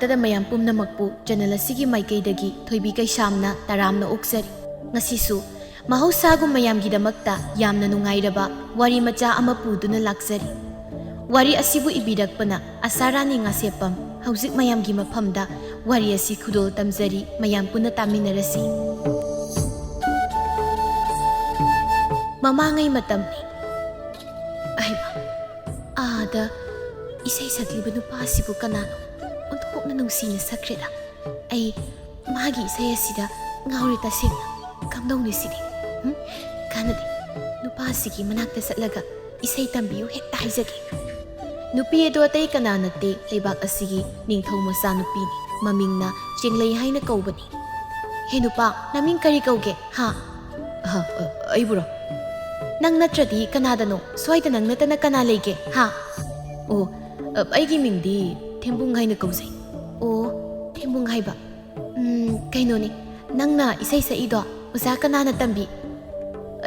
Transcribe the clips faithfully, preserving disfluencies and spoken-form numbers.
ꯗ ꯃꯌꯥꯝ ꯄꯨꯝꯅꯃꯛꯄꯨ ꯆꯦꯅꯦꯜ ꯑꯁꯤꯒꯤ ꯃꯥꯏꯀꯩꯗꯒꯤ ꯊꯣꯏꯕꯤ ꯀꯩꯁꯥꯝꯅ ꯇꯔꯥꯝꯅ ꯑꯣꯛꯆꯔꯤ꯫ ꯉꯁꯤꯁꯨ ꯃꯍꯧꯁꯥꯒꯨꯝ ꯃꯌꯥꯝꯒꯤꯗꯃꯛꯇ ꯌꯥꯝꯅ ꯅꯨꯡꯉꯥꯏꯔꯕ ꯋꯥꯔꯤ ꯃꯆꯥ ꯑꯃ ꯄꯨꯗꯨꯅ ꯂꯥꯛꯆꯔꯤ꯫ ꯋꯥꯔꯤ ꯑꯁꯤꯕꯨ ꯏꯕꯤꯔꯛꯄꯅ ꯑꯁꯥꯔꯥꯅꯤ ꯉꯥꯁꯦꯞꯄꯝ꯫ ꯍꯧꯖꯤꯛ ꯃꯌꯥꯝꯒꯤ ꯃꯐꯝꯗ ꯋꯥꯔꯤ ꯑꯁꯤ ꯈꯨꯗꯣꯜ ꯇꯝꯖꯔꯤ, ꯃꯌꯥꯝ ꯄꯨꯟꯅ ꯇꯥꯃꯤꯟꯅꯔꯁꯤ꯫ ꯃꯃꯥꯡꯉꯩ ꯃꯇꯝꯅꯤ꯫ ꯑꯍꯩꯃꯥ, ꯑꯥꯗ ꯏꯁꯩ ꯁꯛꯂꯤꯕ ꯅꯨꯄꯥ ꯑꯁꯤꯕꯨ ꯀꯅꯥꯅꯣ? ꯑꯣꯟꯊꯣꯛꯅ ꯅꯨꯡꯁꯤꯅ ꯁꯛꯈ꯭ꯔꯦꯗ꯫ ꯑꯩ ꯃꯥꯒꯤ ꯏꯁꯩ ꯑꯁꯤꯗ ꯉꯥꯎꯔꯦ ꯇꯁꯦꯡꯅ꯫ ꯀꯝꯗꯧꯅꯤ ꯁꯤꯗꯤ? ꯍꯨꯝ? ꯀꯥꯟꯅꯗꯦ꯫ ꯅꯨꯄꯥ ꯑꯁꯤꯒꯤ ꯃꯅꯥꯛꯇ ꯆꯠꯂꯒ ꯏꯁꯩ ꯇꯝꯕꯤꯌꯨ ꯍꯦꯛꯇ ꯍꯥꯏꯖꯒꯦ꯫ ꯅꯨꯄꯤ ꯑꯗꯨ ꯑꯇꯩ ꯀꯅꯥ ꯅꯠꯇꯦ, ꯂꯩꯕꯥꯛ ꯑꯁꯤꯒꯤ ꯅꯤꯡꯊꯧ ꯃꯆꯥꯅꯨꯄꯤꯅꯤ꯫ ꯃꯃꯤꯡꯅ ꯆꯦꯡꯂꯩ ꯍꯥꯏꯅ ꯀꯧꯕꯅꯤ꯫ "ꯍꯦ ꯅꯨꯄꯥ, ꯅꯃꯤꯡ ꯀꯔꯤ ꯀꯧꯒꯦ? ꯍꯥ?" "ꯑꯍ, ꯑ, ꯑꯩꯕꯨꯔꯣ? ꯅꯪ ꯅꯠꯇ꯭ꯔꯗꯤ ꯀꯅꯥꯗꯅꯣ? ꯁ꯭ꯋꯥꯏꯗ ꯅꯪ ꯅꯠꯇꯅ ꯀꯅꯥ ꯂꯩꯒꯦ? ꯍꯥ?" "ꯑꯣ, ꯑ, ꯑꯩꯒꯤ ꯃꯤꯡꯗꯤ ꯊꯦꯝꯕꯨꯡ ꯍꯥꯏꯅ ꯀꯧꯖꯩ꯫" "ꯑꯣ, ꯊꯦꯝꯕꯨꯡ ꯍꯥꯏꯕ꯫ ꯎꯝ, ꯀꯩꯅꯣꯅꯦ, ꯅꯪꯅ ꯏꯁꯩ ꯁꯛꯏꯗꯣ ꯑꯣꯖꯥ ꯀꯅꯥꯅ ꯇꯝꯕꯤ?"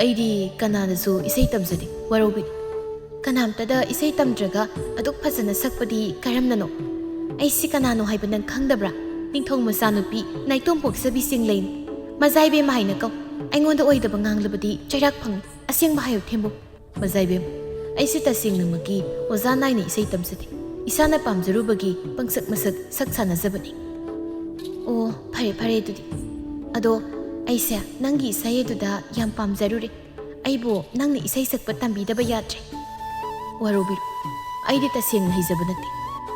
"ꯑꯩꯗꯤ ꯀꯅꯥꯅꯁꯨ ꯏꯁꯩ ꯇꯝꯖꯗꯦ, ꯋꯥꯔꯧꯕꯤꯅꯨ꯫" "ꯀꯅꯥꯝꯇꯗ ꯏꯁꯩ ꯇꯝꯗ꯭ꯔꯒ ꯑꯗꯨꯛ ꯐꯖꯅ ꯁꯛꯄꯗꯤ ꯀꯔꯝꯅꯅꯣ? ꯑꯩꯁꯤ ꯀꯅꯥꯅꯣ ꯍꯥꯏꯕ ꯅꯪ ꯈꯪꯗꯕ꯭ꯔꯥ? ꯅꯤꯡꯊꯧ ꯃꯆꯥꯅꯨꯄꯤ ꯅꯥꯏꯇꯣꯝ ꯄꯣꯛꯆꯕꯤ ꯆꯤꯡꯂꯩꯅꯤ꯫ ꯃꯖꯥꯏꯕꯦꯝꯃ ꯍꯥꯏꯅ ꯀꯧ꯫ ꯑꯩꯉꯣꯟꯗ ꯑꯣꯏꯗꯕ ꯉꯥꯡꯂꯕꯗꯤ ꯆꯩꯔꯥꯛ ꯐꯪꯏ꯫ ꯑꯁꯦꯡꯕ ꯍꯥꯏꯌꯨ ꯊꯦꯝꯕꯨꯡ꯫" "ꯃꯖꯥꯏꯕꯦꯝ, ꯑꯩꯁꯦ ꯇꯁꯦꯡꯅꯃꯛꯀꯤ ꯑꯣꯖꯥ ꯅꯥꯏꯅ ꯏꯁꯩ ꯇꯝꯖꯗꯦ꯫ ꯏꯁꯥꯅ ꯄꯥꯝꯖꯔꯨꯕꯒꯤ ꯄꯪꯁꯛ ꯃꯁꯛ ꯁꯛ ꯁꯥꯟꯅꯖꯕꯅꯤ꯫" "ꯑꯣ, ꯐꯔꯦ ꯐꯔꯦ ꯑꯗꯨꯗꯤ꯫ ꯑꯗꯣ ꯑꯩꯁꯦ ꯅꯪꯒꯤ ꯏꯁꯩ ꯑꯗꯨꯗ ꯌꯥꯝ ꯄꯥꯝꯖꯔꯨꯔꯦ꯫ ꯑꯩꯕꯨ ꯅꯪꯅ ꯏꯁꯩ ꯁꯛꯄ ꯇꯝꯕꯤꯗꯕ ꯌꯥꯗ꯭ꯔꯦ꯫" "ꯋꯥꯔꯧꯕꯤꯔꯣ, ꯑꯩꯗꯤ ꯇꯁꯦꯡꯅ ꯍꯩꯖꯕ ꯅꯠꯇꯦ꯫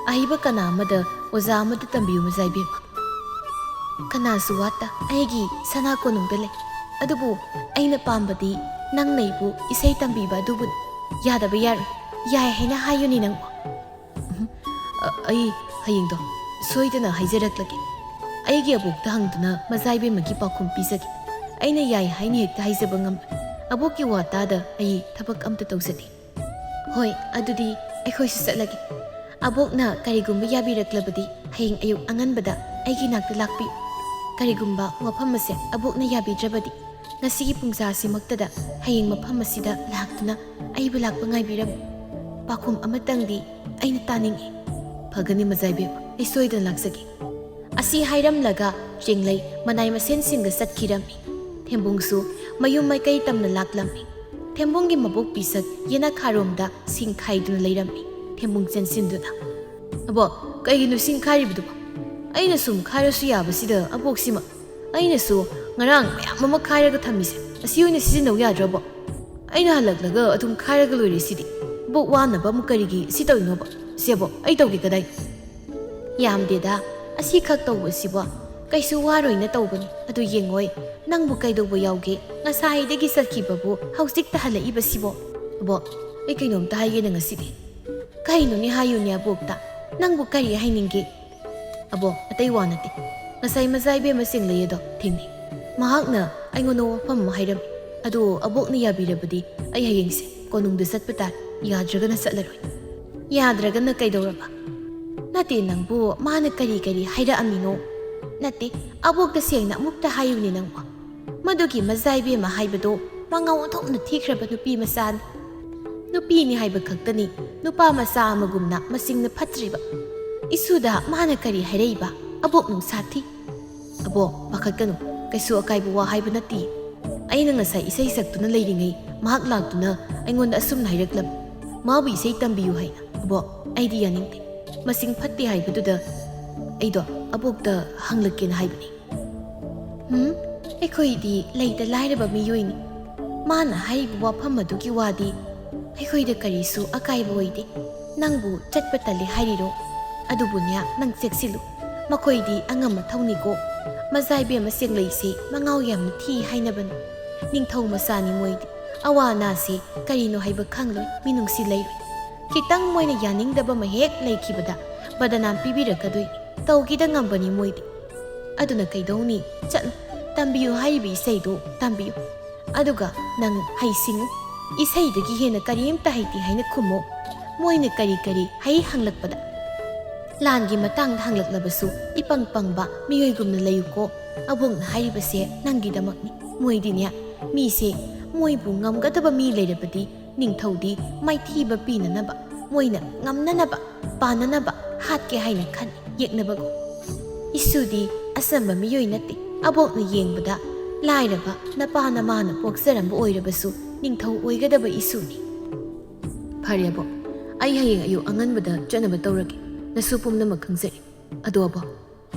ꯑꯍꯩꯕ ꯀꯅꯥ ꯑꯃꯗ ꯑꯣꯖꯥ ꯑꯃꯗ ꯇꯝꯕꯤꯌꯨ ꯃꯖꯥꯏꯕꯦꯝꯃ꯫" "ꯀꯅꯥꯁꯨ ꯋꯥꯠꯇ ꯑꯩꯒꯤ ꯁꯅꯥ ꯀꯣꯅꯨꯡꯗ ꯂꯩ꯫ ꯑꯗꯨꯕꯨ ꯑꯩꯅ ꯄꯥꯝꯕꯗꯤ ꯅꯪꯅ ꯑꯩꯕꯨ ꯏꯁꯩ ꯇꯝꯕꯤꯕ ꯑꯗꯨꯕꯨꯅꯤ꯫ ꯌꯥꯗꯕ ꯌꯥꯔꯣꯏ꯫ ꯌꯥꯏ ꯍꯥꯏꯅ ꯍꯥꯏꯌꯨꯅꯦ ꯅꯪꯕꯨ꯫" "ꯎꯝ, ꯑ, ꯑꯩ ꯍꯌꯦꯡꯗꯣ ꯁꯣꯏꯗꯅ ꯍꯥꯏꯖꯔꯛꯂꯒꯦ꯫ ꯑꯩꯒꯤ ꯑꯕꯣꯛꯇ ꯍꯪꯗꯨꯅ ꯃꯖꯥꯏꯕꯦꯝꯃꯒꯤ ꯄꯥꯎꯈꯨꯝ ꯄꯤꯖꯒꯦ꯫ ꯑꯩꯅ ꯌꯥꯏ ꯍꯥꯏꯅ ꯍꯦꯛꯇ ꯍꯥꯏꯖꯕ ꯉꯝꯂꯣꯏ꯫ ꯑꯕꯣꯛꯀꯤ ꯋꯥ ꯇꯥꯗ ꯑꯩ ꯊꯕꯛ ꯑꯝꯇ ꯇꯧꯖꯗꯦ꯫ ꯍꯣꯏ, ꯑꯗꯨꯗꯤ ꯑꯩꯈꯣꯏꯁꯨ ꯆꯠꯂꯒꯦ꯫ ꯑꯕꯣꯛꯅ ꯀꯔꯤꯒꯨꯝꯕ ꯌꯥꯕꯤꯔꯛꯂꯕꯗꯤ ꯍꯌꯦꯡ ꯑꯌꯨꯛ ꯑꯉꯟꯕꯗ ꯑꯩꯒꯤ ꯅꯥꯛꯇ ꯂꯥꯛꯄꯤꯌꯨ꯫ ꯀꯔꯤꯒꯨꯝꯕ ꯋꯥꯐꯝ ꯑꯁꯦ ꯑꯕꯣꯛꯅ ꯌꯥꯕꯤꯗ꯭ꯔꯕꯗꯤ ꯉꯁꯤꯒꯤ ꯄꯨꯡꯖꯥ ꯑꯁꯤꯃꯛꯇꯗ ꯍꯌꯦꯡ ꯃꯐꯝ ꯑꯁꯤꯗ ꯂꯥꯛꯇꯨꯅ ꯑꯩꯕꯨ ꯂꯥꯛꯄ ꯉꯥꯏꯕꯤꯔꯝꯃꯨ꯫ ꯄꯥꯎꯈꯨꯝ ꯑꯃꯇꯪꯗꯤ ꯑꯩꯅ ꯇꯥꯅꯤꯡꯏ꯫" "ꯐꯒꯅꯤ ꯃꯖꯥꯏꯕꯦꯝꯃ, ꯑꯩ ꯁꯣꯏꯗꯅ ꯂꯥꯛꯆꯒꯦ"꯫ ꯑꯁꯤ ꯍꯥꯏꯔꯝꯂꯒ ꯆꯦꯡꯂꯩ ꯃꯅꯥꯏ ꯃꯁꯦꯟꯁꯤꯡꯒ ꯆꯠꯈꯤꯔꯝꯃꯤ꯫ ꯊꯦꯝꯕꯨꯡꯁꯨ ꯃꯌꯨꯝ ꯃꯥꯏꯀꯩ ꯇꯝꯅ ꯂꯥꯛꯂꯝꯃꯤ꯫ ꯊꯦꯝꯕꯨꯡꯒꯤ ꯃꯕꯣꯛ ꯄꯤꯁꯛ ꯌꯦꯅꯈꯥꯔꯣꯝꯗ ꯁꯤꯡ ꯈꯥꯏꯗꯨꯅ ꯂꯩꯔꯝꯃꯤ꯫ ꯊꯦꯝꯕꯨꯡ ꯆꯦꯟꯁꯤꯟꯗꯨꯅ, "ꯑꯕꯣꯛ, ꯀꯩꯒꯤꯅꯣ ꯁꯤꯡ ꯈꯥꯏꯔꯤꯕꯗꯨꯕꯣ? ꯑꯩꯅ ꯁꯨꯝ ꯈꯥꯏꯔꯁꯨ ꯌꯥꯕꯁꯤꯗ ꯑꯕꯣꯛꯁꯤꯃ꯫ ꯑꯩꯅꯁꯨ ꯉꯔꯥꯡ ꯃꯌꯥꯝ ꯑꯃ ꯈꯥꯏꯔꯒ ꯊꯝꯃꯤꯁꯦ ꯑꯁꯤ ꯑꯣꯏꯅ ꯁꯤꯖꯤꯟꯅꯧ ꯌꯥꯗ꯭ꯔꯕꯣ? ꯑꯩꯅ ꯍꯜꯂꯛꯂꯒ ꯑꯗꯨꯝ ꯈꯥꯏꯔꯒ ꯂꯣꯏꯔꯦ ꯁꯤꯗꯤ꯫ ꯑꯕꯣꯛ ꯋꯥꯅꯕ ꯑꯃꯨꯛ ꯀꯔꯤꯒꯤ ꯁꯤ ꯇꯧꯔꯤꯅꯣꯕ? ꯁꯦ ꯑꯕꯣꯛ, ꯑꯩ ꯇꯧꯒꯦ ꯀꯗꯥꯏ?" "ꯌꯥꯝꯗꯦꯗ, ꯑꯁꯤꯈꯛ ꯇꯧꯕꯁꯤꯕꯣ꯫ ꯀꯩꯁꯨ ꯋꯥꯔꯣꯏꯅ ꯇꯧꯕꯅꯤ꯫ ꯑꯗꯨ ꯌꯦꯡꯉꯣꯏ, ꯅꯪꯕꯨ ꯀꯩꯗꯧꯕ ꯌꯥꯎꯒꯦ? ꯉꯁꯥꯏꯗꯒꯤ ꯆꯠꯈꯤꯕꯕꯨ ꯍꯧꯖꯤꯛꯇ ꯍꯜꯂꯛꯏꯕꯁꯤꯕꯣ?" "ꯑꯕꯣꯛ, ꯑꯩ ꯀꯩꯅꯣꯝꯇ ꯍꯥꯏꯒꯦꯅ ꯉꯁꯤꯗꯤ"꯫ "ꯀꯩꯅꯣꯅꯦ ꯍꯥꯏꯌꯨꯅꯦ ꯑꯕꯣꯛꯇ꯫ ꯅꯪꯕꯨ ꯀꯔꯤ ꯍꯥꯏꯅꯤꯡꯒꯦ?" "ꯑꯕꯣꯛ, ꯑꯇꯩ ꯋꯥ ꯅꯠꯇꯦ꯫ ꯉꯁꯥꯏ ꯃꯖꯥꯏꯕꯦꯝꯃ ꯆꯦꯡꯂꯩ ꯑꯗꯣ ꯊꯦꯡꯅꯩ꯫ ꯃꯍꯥꯛꯅ ꯑꯩꯉꯣꯟꯗ ꯋꯥꯐꯝ ꯑꯃ ꯍꯥꯏꯔꯝꯃꯤ꯫ ꯑꯗꯣ ꯑꯕꯣꯛꯅ ꯌꯥꯕꯤꯔꯕꯗꯤ ꯑꯩ ꯍꯌꯦꯡꯁꯦ ꯀꯣꯅꯨꯡꯗ ꯆꯠꯄ ꯇꯥꯔꯦ꯫ ꯌꯥꯗ꯭ꯔꯒꯅ ꯆꯠꯂꯔꯣꯏ"꯫ "ꯌꯥꯗ꯭ꯔꯒꯅ ꯀꯩꯗꯧꯔꯕ?" "ꯅꯠꯇꯦ, ꯅꯪꯕꯨ ꯃꯥꯅ ꯀꯔꯤ ꯀꯔꯤ ꯍꯥꯏꯔꯛꯑꯝꯃꯤꯅꯣ?" "ꯅꯠꯇꯦ, ꯑꯕꯣꯛꯇ ꯁꯦꯡꯅ ꯑꯃꯨꯛꯇ ꯍꯥꯏꯌꯨꯅꯦ ꯅꯪꯕꯨ꯫ ꯃꯗꯨꯒꯤ ꯃꯖꯥꯏꯕꯦꯝꯃ ꯍꯥꯏꯕꯗꯣ ꯃꯉꯥꯎ ꯑꯣꯟꯊꯣꯛꯅ ꯊꯤꯈ꯭ꯔꯕ ꯅꯨꯄꯤ ꯃꯆꯥꯅꯤ꯫ ꯅꯨꯄꯤꯅꯤ ꯍꯥꯏꯕ ꯈꯛꯇꯅꯤ, ꯅꯨꯄꯥ ꯃꯆꯥ ꯑꯃꯒꯨꯝꯅ ꯃꯆꯤꯡꯅ ꯐꯠꯇ꯭ꯔꯤꯕ꯫ ꯏꯁꯨꯗ ꯃꯥꯅ ꯀꯔꯤ ꯍꯥꯏꯔꯛꯏꯕ? ꯑꯕꯣꯛ ꯅꯨꯡꯁꯥ ꯊꯤ"꯫ "ꯑꯕꯣꯛ, ꯄꯥꯈꯠꯀꯅꯨ, ꯀꯩꯁꯨ ꯑꯀꯥꯏꯕ ꯋꯥ ꯍꯥꯏꯕ ꯅꯠꯇꯦ꯫ ꯑꯩꯅ ꯉꯁꯥꯏ ꯏꯁꯩ ꯁꯛꯇꯨꯅ ꯂꯩꯔꯤꯉꯩ ꯃꯍꯥꯛ ꯂꯥꯛꯇꯨꯅ ꯑꯩꯉꯣꯟꯗ ꯑꯁꯨꯝꯅ ꯍꯥꯏꯔꯛꯂꯝꯃꯤ, ꯃꯥꯕꯨ ꯏꯁꯩ ꯇꯝꯕꯤꯌꯨ ꯍꯥꯏꯅ꯫ ꯑꯕꯣꯛ, ꯑꯩꯗꯤ ꯌꯥꯅꯤꯡꯗꯦ꯫ ꯃꯆꯤꯡ ꯐꯠꯇꯦ ꯍꯥꯏꯕꯗꯨꯗ ꯑꯩꯗꯣ ꯑꯕꯣꯛꯇ ꯍꯪꯂꯛꯀꯦꯅ ꯍꯥꯏꯕꯅꯤ"꯫ "ꯍꯨꯝ, ꯑꯩꯈꯣꯏꯗꯤ ꯂꯩꯇ ꯂꯥꯏꯔꯕ ꯃꯤꯑꯣꯏꯅꯤ꯫ ꯃꯥꯅ ꯍꯥꯏꯔꯤꯕ ꯋꯥꯐꯝ ꯑꯗꯨꯒꯤ ꯋꯥꯗꯤ ꯑꯩꯈꯣꯏꯗ ꯀꯔꯤꯁꯨ ꯑꯀꯥꯏꯕ ꯑꯣꯏꯗꯦ꯫ ꯅꯪꯕꯨ ꯆꯠꯄ ꯇꯜꯂꯦ ꯍꯥꯏꯔꯤꯔꯣ? ꯑꯗꯨꯕꯨꯅꯦ, ꯅꯪ ꯆꯦꯛꯁꯤꯜꯂꯨ꯫ ꯃꯈꯣꯏꯗꯤ ꯑꯉꯝ ꯑꯊꯧꯅꯤꯀꯣ꯫ ꯃꯖꯥꯏꯕꯦꯝꯃ ꯆꯦꯡꯂꯩꯁꯤ ꯃꯉꯥꯎ ꯌꯥꯝꯅ ꯊꯤ ꯍꯥꯏꯅꯕꯅꯤ꯫ ꯅꯤꯡꯊꯧ ꯃꯆꯥꯅꯤ ꯃꯣꯏꯗꯤ꯫ ꯑꯋꯥ ꯑꯅꯥꯁꯤ ꯀꯔꯤꯅꯣ ꯍꯥꯏꯕ ꯈꯪꯂꯣꯏ, ꯃꯤꯅꯨꯡꯁꯤ ꯂꯩꯔꯣꯏ꯫ ꯈꯤꯇꯪ ꯃꯣꯏꯅ ꯌꯥꯅꯤꯡꯗꯕ ꯑꯃ ꯍꯦꯛ ꯂꯩꯈꯤꯕꯗ ꯕꯗꯅꯥꯝ ꯄꯤꯕꯤꯔꯛꯀꯗꯣꯏꯅꯤ꯫ ꯇꯧꯒꯦꯗ ꯉꯝꯕꯅꯤ ꯃꯣꯏꯗꯤ꯫ ꯑꯗꯨꯅ ꯀꯩꯗꯧꯅꯤ? ꯆꯠꯂꯨ, ꯇꯝꯕꯤꯌꯨ ꯍꯥꯏꯔꯤꯕ ꯏꯁꯩꯗꯨ ꯇꯝꯕꯤꯌꯨ꯫ ꯑꯗꯨꯒ ꯅꯪ ꯍꯩꯁꯤꯡꯉꯨ꯫ ꯏꯁꯩꯗꯒꯤ ꯍꯦꯟꯅ ꯀꯔꯤꯝꯇ ꯍꯩꯇꯦ ꯍꯥꯏꯅ ꯈꯨꯝꯃꯨ꯫ ꯃꯣꯏꯅ ꯀꯔꯤ ꯀꯔꯤ ꯍꯩ ꯍꯪꯂꯛꯄꯗ, ꯂꯥꯟꯒꯤ ꯃꯇꯥꯡꯗ ꯍꯪꯂꯛꯂꯕꯁꯨ ꯏꯄꯪ ꯄꯪꯕ ꯃꯤꯑꯣꯏꯒꯨꯝꯅ ꯂꯩꯌꯨꯀꯣ꯫ ꯑꯕꯣꯛꯅ ꯍꯥꯏꯔꯤꯕꯁꯦ ꯅꯪꯒꯤꯗꯃꯛꯅꯤ꯫ ꯃꯣꯏꯗꯤꯅꯦ, ꯃꯤꯁꯦ ꯃꯣꯏꯕꯨ ꯉꯝꯒꯗꯕ ꯃꯤ ꯂꯩꯔꯕꯗꯤ ꯅꯤꯡꯊꯧꯗꯤ ꯃꯥꯏꯊꯤꯕ ꯄꯤꯅꯅꯕ, ꯃꯣꯏꯅ ꯉꯝꯅꯅꯕ, ꯄꯥꯟꯅꯅꯕ ꯍꯥꯠꯀꯦ ꯍꯥꯏꯅ ꯈꯟ ꯌꯦꯛꯅꯕꯒꯨꯝ꯫ ꯏꯁꯨꯗꯤ ꯑꯆꯝꯕ ꯃꯤꯑꯣꯏ ꯅꯠꯇꯦ꯫ ꯑꯕꯣꯛꯅ ꯌꯦꯡꯕꯗ ꯂꯥꯏꯔꯕ ꯅꯄꯥ ꯅꯃꯥꯅ ꯄꯣꯛꯆꯔꯝꯕ ꯑꯣꯏꯔꯕꯁꯨ ꯅꯤꯡꯊꯧ ꯑꯣꯏꯒꯗꯕ ꯏꯁꯨꯅꯤ꯫ ꯐꯔꯦ ꯑꯕꯣꯛ, ꯑꯩ ꯍꯌꯦꯡ ꯑꯌꯨꯛ ꯑꯉꯟꯕꯗ ꯆꯠꯅꯕ ꯇꯧꯔꯒꯦ꯫ ꯅꯁꯨ ꯄꯨꯝꯅꯃꯛ ꯈꯪꯖꯔꯤ꯫ ꯑꯗꯣ ꯑꯕꯣꯛ,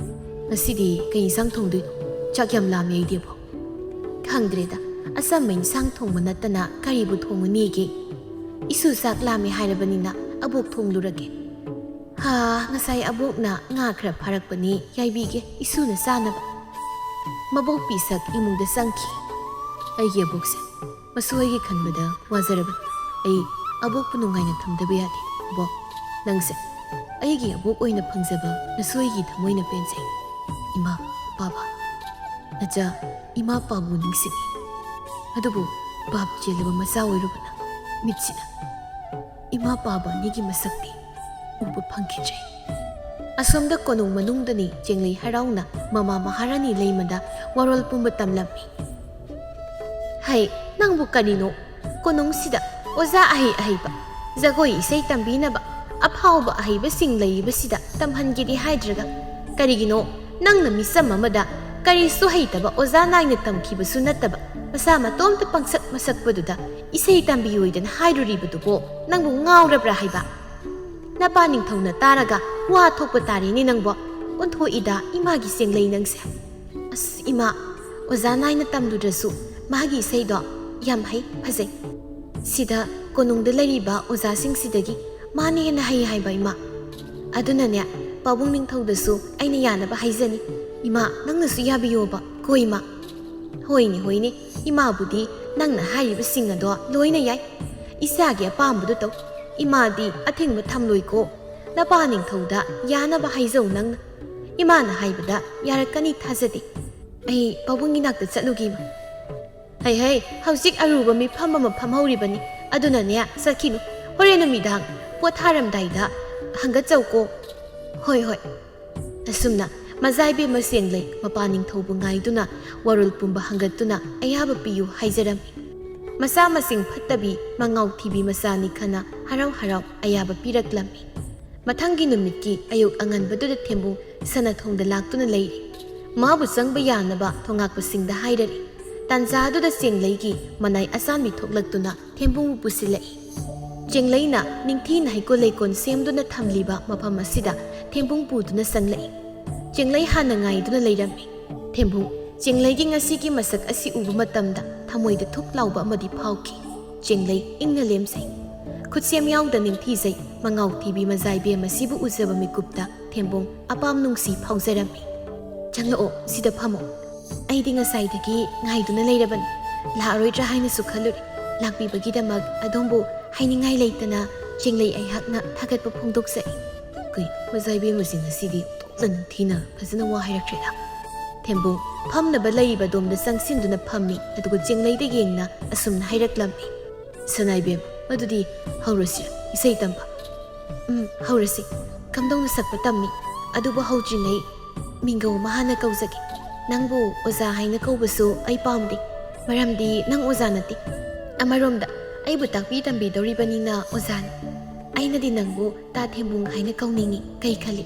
ꯉꯁꯤꯗꯤ ꯀꯩ ꯏꯟꯁꯥꯡ ꯊꯣꯡꯗꯣꯏꯅꯣ? ꯆꯥꯛ ꯌꯥꯝ ꯂꯥꯝꯃꯦ ꯑꯩꯗꯤ ꯑꯕꯣꯛ꯫ ꯈꯪꯗ꯭ꯔꯦꯗ, ꯑꯆꯝꯕ ꯏꯟꯁꯥꯡ ꯊꯣꯡꯕ ꯅꯠꯇꯅ ꯀꯔꯤꯕꯨ ꯊꯣꯡꯉꯨꯅꯤꯒꯦ? ꯏꯁꯨ ꯆꯥꯛ ꯂꯥꯝꯃꯦ ꯍꯥꯏꯔꯕꯅꯤꯅ ꯑꯕꯣꯛ ꯊꯣꯡꯂꯨꯔꯒꯦ꯫ ꯍꯥ, ꯉꯁꯥꯏ ꯑꯕꯣꯛꯅ ꯉꯥ ꯈꯔ ꯐꯥꯔꯛꯄꯅꯤ, ꯌꯥꯏꯕꯤꯒꯦ ꯏꯁꯨꯅ ꯆꯥꯅꯕ꯫ ꯃꯕꯣꯛ ꯄꯤꯁꯛ ꯏꯃꯨꯡꯗ ꯆꯪꯈꯤ꯫ ꯑꯩꯒꯤ ꯑꯕꯣꯛꯁꯦ ꯃꯁꯨ ꯑꯩꯒꯤ ꯈꯟꯕꯗ ꯋꯥꯖꯔꯕꯅꯤ꯫ ꯑꯩ ꯑꯕꯣꯛꯄꯨ ꯅꯨꯡꯉꯥꯏꯅ ꯊꯝꯗꯕ ꯌꯥꯗꯦ꯫ ꯑꯕꯣꯛ, ꯅꯪꯁꯦ ꯑꯩꯒꯤ ꯑꯕꯣꯛ ꯑꯣꯏꯅ ꯐꯪꯖꯕ ꯅꯁꯨ ꯑꯩꯒꯤ ꯊꯃꯣꯏꯅ ꯄꯦꯟꯖꯩ꯫ ꯏꯃꯥ, ꯄꯥꯕ, ꯅꯆꯥ ꯏꯃꯥ ꯄꯥꯕꯨ ꯅꯤꯡꯁꯤꯡꯉꯤ꯫ ꯑꯗꯨꯕꯨ ꯄꯥꯞ ꯆꯦꯜꯂꯕ ꯃꯆꯥ ꯑꯣꯏꯔꯨꯕꯅ ꯃꯤꯠꯁꯤꯅ ꯏꯃꯥ ꯄꯥꯕ ꯑꯅꯤꯒꯤ ꯃꯁꯛꯇꯤ ꯎꯕ ꯐꯪꯈꯤꯗ꯭ꯔꯦ꯫ ꯑꯁꯣꯝꯗ ꯀꯣꯅꯨꯡ ꯃꯅꯨꯡꯗꯅꯤ ꯆꯦꯡꯂꯩ ꯍꯔꯥꯎꯅ ꯃꯃꯥ ꯃꯍꯥꯔꯥꯅꯤ ꯂꯩꯃꯗ ꯋꯥꯔꯣꯜ ꯄꯨꯝꯕ ꯇꯝꯂꯝꯃꯤ꯫ ꯍꯩ, ꯅꯪꯕꯨ ꯀꯔꯤꯅꯣ? ꯀꯣꯅꯨꯡꯁꯤꯗ ꯑꯣꯖꯥ ꯑꯍꯩ ꯑꯍꯩꯕ, ꯖꯒꯣꯏ ꯏꯁꯩ ꯇꯝꯕꯤꯅꯕ ꯑꯐꯥꯎꯕ ꯑꯍꯩꯕꯁꯤꯡ ꯂꯩꯔꯤꯕꯁꯤꯗ ꯇꯝꯍꯟꯒꯦꯗꯤ ꯍꯥꯏꯗ꯭ꯔꯒ, ꯀꯔꯤꯒꯤꯅꯣ ꯅꯪꯅ ꯃꯤꯆꯝ ꯑꯃꯗ ꯀꯔꯤꯁꯨ ꯍꯩꯇꯕ, ꯑꯣꯖꯥ ꯅꯥꯏꯅ ꯇꯝꯈꯤꯕꯁꯨ ꯅꯠꯇꯕ, ꯃꯁꯥ ꯃꯇꯣꯝꯇ ꯄꯪꯁꯛ ꯃꯁꯛꯄꯗꯨꯗ ꯏꯁꯩ ꯇꯝꯕꯤꯌꯣꯏꯗꯅ ꯍꯥꯏꯔꯨꯔꯤꯕꯗꯨꯕꯣ? ꯅꯪꯕꯨ ꯉꯥꯎꯔꯕ꯭ꯔꯥ ꯍꯥꯏꯕ? ꯅꯄꯥ ꯅꯤꯡꯊꯧꯅ ꯇꯥꯔꯒ ꯋꯥ ꯊꯣꯛꯄ ꯇꯥꯔꯦꯅꯦ ꯅꯪꯕꯣ꯫ ꯑꯣꯟꯊꯣꯛꯏꯗ ꯏꯃꯥꯒꯤ ꯆꯦꯡꯂꯩ ꯅꯪꯁꯦ꯫ ꯑꯁ ꯏꯃꯥ, ꯑꯣꯖꯥ ꯅꯥꯏꯅ ꯇꯝꯂꯨꯗ꯭ꯔꯁꯨ ꯃꯥꯒꯤ ꯏꯁꯩꯗꯣ ꯌꯥꯝ ꯍꯩ, ꯐꯖꯩ꯫ ꯁꯤꯗ ꯀꯣꯅꯨꯡꯗ ꯂꯩꯔꯤꯕ ꯑꯣꯖꯥꯁꯤꯡꯁꯤꯗꯒꯤ ꯃꯥꯅ ꯍꯦꯟꯅ ꯍꯩ ꯍꯥꯏꯕ ꯏꯃꯥ꯫ ꯑꯗꯨꯅꯅꯦ, ꯄꯥꯕꯨꯡ ꯅꯤꯡꯊꯧꯗꯁꯨ ꯑꯩꯅ ꯌꯥꯅꯕ ꯍꯥꯏꯖꯅꯤ꯫ ꯏꯃꯥ, ꯅꯪꯅꯁꯨ ꯌꯥꯕꯤꯌꯣꯕ ꯀꯣ ꯏꯃꯥ꯫ ꯍꯣꯏꯅꯦ, ꯍꯣꯏꯅꯦ, ꯏꯃꯥꯕꯨꯗꯤ ꯅꯪꯅ ꯍꯥꯏꯔꯤꯕꯁꯤꯡ ꯑꯗꯣ ꯂꯣꯏꯅ ꯌꯥꯏ꯫ ꯏꯆꯥꯒꯤ ꯑꯄꯥꯝꯕꯗꯨ ꯇꯧ꯫ ꯏꯃꯥꯗꯤ ꯑꯊꯤꯡꯕ ꯊꯝꯂꯣꯏꯀꯣ꯫ ꯅꯄꯥ ꯅꯤꯡꯊꯧꯗ ꯌꯥꯅꯕ ꯍꯥꯏꯖꯧ ꯅꯪꯅ꯫ ꯏꯃꯥꯅ ꯍꯥꯏꯕꯗ ꯌꯥꯔꯛꯀꯅꯤ ꯊꯥꯖꯗꯦ꯫ ꯑꯩ ꯄꯥꯕꯨꯡꯒꯤ ꯅꯥꯛꯇ ꯆꯠꯂꯨꯒꯦ ꯏꯃꯥ꯫ ꯍꯩ ꯍꯩ, ꯍꯧꯖꯤꯛ ꯑꯔꯨꯕ ꯃꯤꯐꯝ ꯑꯃ ꯐꯝꯍꯧꯔꯤꯕꯅꯤ, ꯑꯗꯨꯅꯅꯦ ꯆꯠꯈꯤꯅꯨ꯫ ꯍꯣꯔꯦꯟ ꯅꯨꯃꯤꯗꯥꯡ ꯄꯣꯊꯥꯔꯝꯗꯥꯏꯗ ꯍꯪꯒꯠꯆꯧꯀꯣ꯫ ꯍꯣꯏ ꯍꯣꯏ꯫ ꯑꯁꯨꯝꯅ ꯃꯖꯥꯏꯕꯦꯝꯃ ꯆꯦꯡꯂꯩ ꯃꯄꯥ ꯅꯤꯡꯊꯧꯕꯨ ꯉꯥꯏꯗꯨꯅ ꯋꯥꯔꯣꯜ ꯄꯨꯝꯕ ꯍꯪꯒꯠꯇꯨꯅ ꯑꯌꯥꯕ ꯄꯤꯌꯨ ꯍꯥꯏꯖꯔꯝꯃꯤ꯫ ꯃꯆꯥ ꯃꯁꯤꯡ ꯐꯠꯇꯕꯤ ꯃꯉꯥꯎ ꯊꯤꯕꯤ ꯃꯆꯥꯅꯤ ꯈꯟꯅ ꯍꯔꯥꯎ ꯍꯔꯥꯎ ꯑꯌꯥꯕ ꯄꯤꯔꯛꯂꯝꯃꯤ꯫ ꯃꯊꯪꯒꯤ ꯅꯨꯃꯤꯠꯀꯤ ꯑꯌꯨꯛ ꯑꯉꯟꯕꯗꯨꯗ ꯊꯦꯝꯕꯨꯡ ꯁꯅꯥꯊꯣꯡꯗ ꯂꯥꯛꯇꯨꯅ ꯂꯩꯔꯦ꯫ ꯃꯥꯕꯨ ꯆꯪꯕ ꯌꯥꯅꯕ ꯊꯣꯉꯥꯛꯄꯁꯤꯡꯗ ꯍꯥꯏꯔꯔꯦ꯫ ꯇꯥꯟꯖꯥꯗꯨꯗ ꯆꯦꯡꯂꯩꯒꯤ ꯃꯅꯥꯏ ꯑꯆꯥꯟꯕꯤ ꯊꯣꯛꯂꯛꯇꯨꯅ ꯊꯦꯝꯕꯨꯡꯕꯨ ꯄꯨꯁꯤꯜꯂꯛꯏ꯫ ꯆꯦꯡꯂꯩꯅ ꯅꯤꯡꯊꯤꯅ ꯍꯩꯀꯣꯜ ꯂꯩꯀꯣꯜ ꯁꯦꯝꯗꯨꯅ ꯊꯝꯂꯤꯕ ꯃꯐꯝ ꯑꯁꯤꯗ ꯊꯦꯝꯕꯨꯡ ꯄꯨꯗꯨꯅ ꯆꯪꯂꯛꯏ꯫ ꯆꯦꯡꯂꯩ ꯍꯥꯟꯅ ꯉꯥꯏꯗꯨꯅ ꯂꯩꯔꯝꯃꯤ꯫ ꯊꯦꯝꯕꯨꯡ, ꯆꯦꯡꯂꯩꯒꯤ ꯉꯁꯤꯒꯤ ꯃꯁꯛ ꯑꯁꯤ ꯎꯕ ꯃꯇꯝꯗ ꯊꯃꯣꯏꯗ ꯊꯨꯛ ꯂꯥꯎꯕ ꯑꯃꯗꯤ ꯐꯥꯎꯈꯤ꯫ ꯆꯦꯡꯂꯩ ꯏꯪꯅ ꯂꯦꯝꯖꯩ꯫ ꯈꯨꯠꯁꯦꯝ ꯌꯥꯎꯗ ꯅꯤꯡꯊꯤꯖꯩ꯫ ꯃꯉꯥꯎ ꯊꯤꯕꯤ ꯃꯖꯥꯏꯕꯦꯝ ꯑꯁꯤꯕꯨ ꯎꯖꯕ ꯃꯤꯀꯨꯞꯇ ꯊꯦꯝꯕꯨꯡ ꯑꯄꯥꯝ ꯅꯨꯡꯁꯤ ꯐꯥꯎꯖꯔꯝꯃꯤ꯫ "ꯆꯪꯂꯛꯑꯣ, ꯁꯤꯗ ꯐꯝꯃꯣ꯫ ꯑꯩꯗꯤ ꯉꯁꯥꯏꯗꯒꯤ ꯉꯥꯏꯗꯨꯅ ꯂꯩꯔꯕꯅꯤ꯫ ꯂꯥꯛꯑꯔꯣꯏꯗ꯭ꯔꯥ ꯍꯥꯏꯅꯁꯨ ꯈꯜꯂꯨꯔꯦ꯫ ꯂꯥꯛꯄꯤꯕꯒꯤꯗꯃꯛ ꯑꯗꯣꯝꯕꯨ ꯍꯥꯏꯅꯤꯡꯉꯥꯏ ꯂꯩꯇꯅ ꯆꯦꯡꯂꯩ ꯑꯩꯍꯥꯛꯅ ꯊꯥꯒꯠꯄ ꯐꯣꯡꯗꯣꯛꯆꯩ꯫" ꯀꯩ, ꯃꯖꯥꯏꯕꯦꯝ ꯑꯁꯤ ꯉꯁꯤꯗꯤ ꯊꯤꯅ ꯐꯖꯅ ꯋꯥ ꯍꯥꯏꯔꯛꯈ꯭ꯔꯦꯗ꯫ ꯊꯦꯝꯕꯨ ꯐꯝꯅꯕ ꯂꯩꯔꯤꯕ ꯑꯗꯣꯝꯗ ꯆꯪꯁꯤꯟꯗꯨꯅ ꯐꯝꯃꯤ, ꯑꯗꯨꯒ ꯆꯦꯡꯂꯩꯗ ꯌꯦꯡꯅ ꯑꯁꯨꯝꯅ ꯍꯥꯏꯔꯛꯂꯝꯃꯤ꯫ "ꯁꯅꯥꯏꯕꯦꯝ, ꯃꯗꯨꯗꯤ ꯍꯧꯔꯁꯤ ꯏꯁꯩ ꯇꯝꯕ꯫" "ꯎꯝ, ꯍꯧꯔꯁꯤ꯫ ꯀꯝꯗꯧꯅ ꯁꯛꯄ ꯇꯝꯃꯤ? ꯑꯗꯨꯕꯨ ꯍꯧꯗ꯭ꯔꯤꯉꯩ ꯃꯤꯡꯒꯧ ꯑꯃ ꯍꯥꯟꯅ ꯀꯧꯖꯒꯦ꯫ ꯅꯪꯕꯨ ꯑꯣꯖꯥ ꯍꯥꯏꯅ ꯀꯧꯕꯁꯨ ꯑꯩ ꯄꯥꯝꯗꯦ, ꯃꯔꯝꯗꯤ ꯅꯪ ꯑꯣꯖꯥ ꯅꯠꯇꯦ꯫ ꯑꯃꯔꯣꯝꯗ ꯑꯩꯕꯨ ꯇꯥꯛꯄꯤ ꯇꯝꯕꯤꯗꯧꯔꯤꯕꯅꯤꯅ ꯑꯣꯖꯥꯅꯤ꯫ ꯑꯩꯅꯗꯤ ꯅꯪꯕꯨ ꯇꯥ ꯊꯦꯝꯕꯨꯡ ꯍꯥꯏꯅ ꯀꯧꯅꯤꯡꯏ, ꯀꯩ ꯈꯜꯂꯤ?"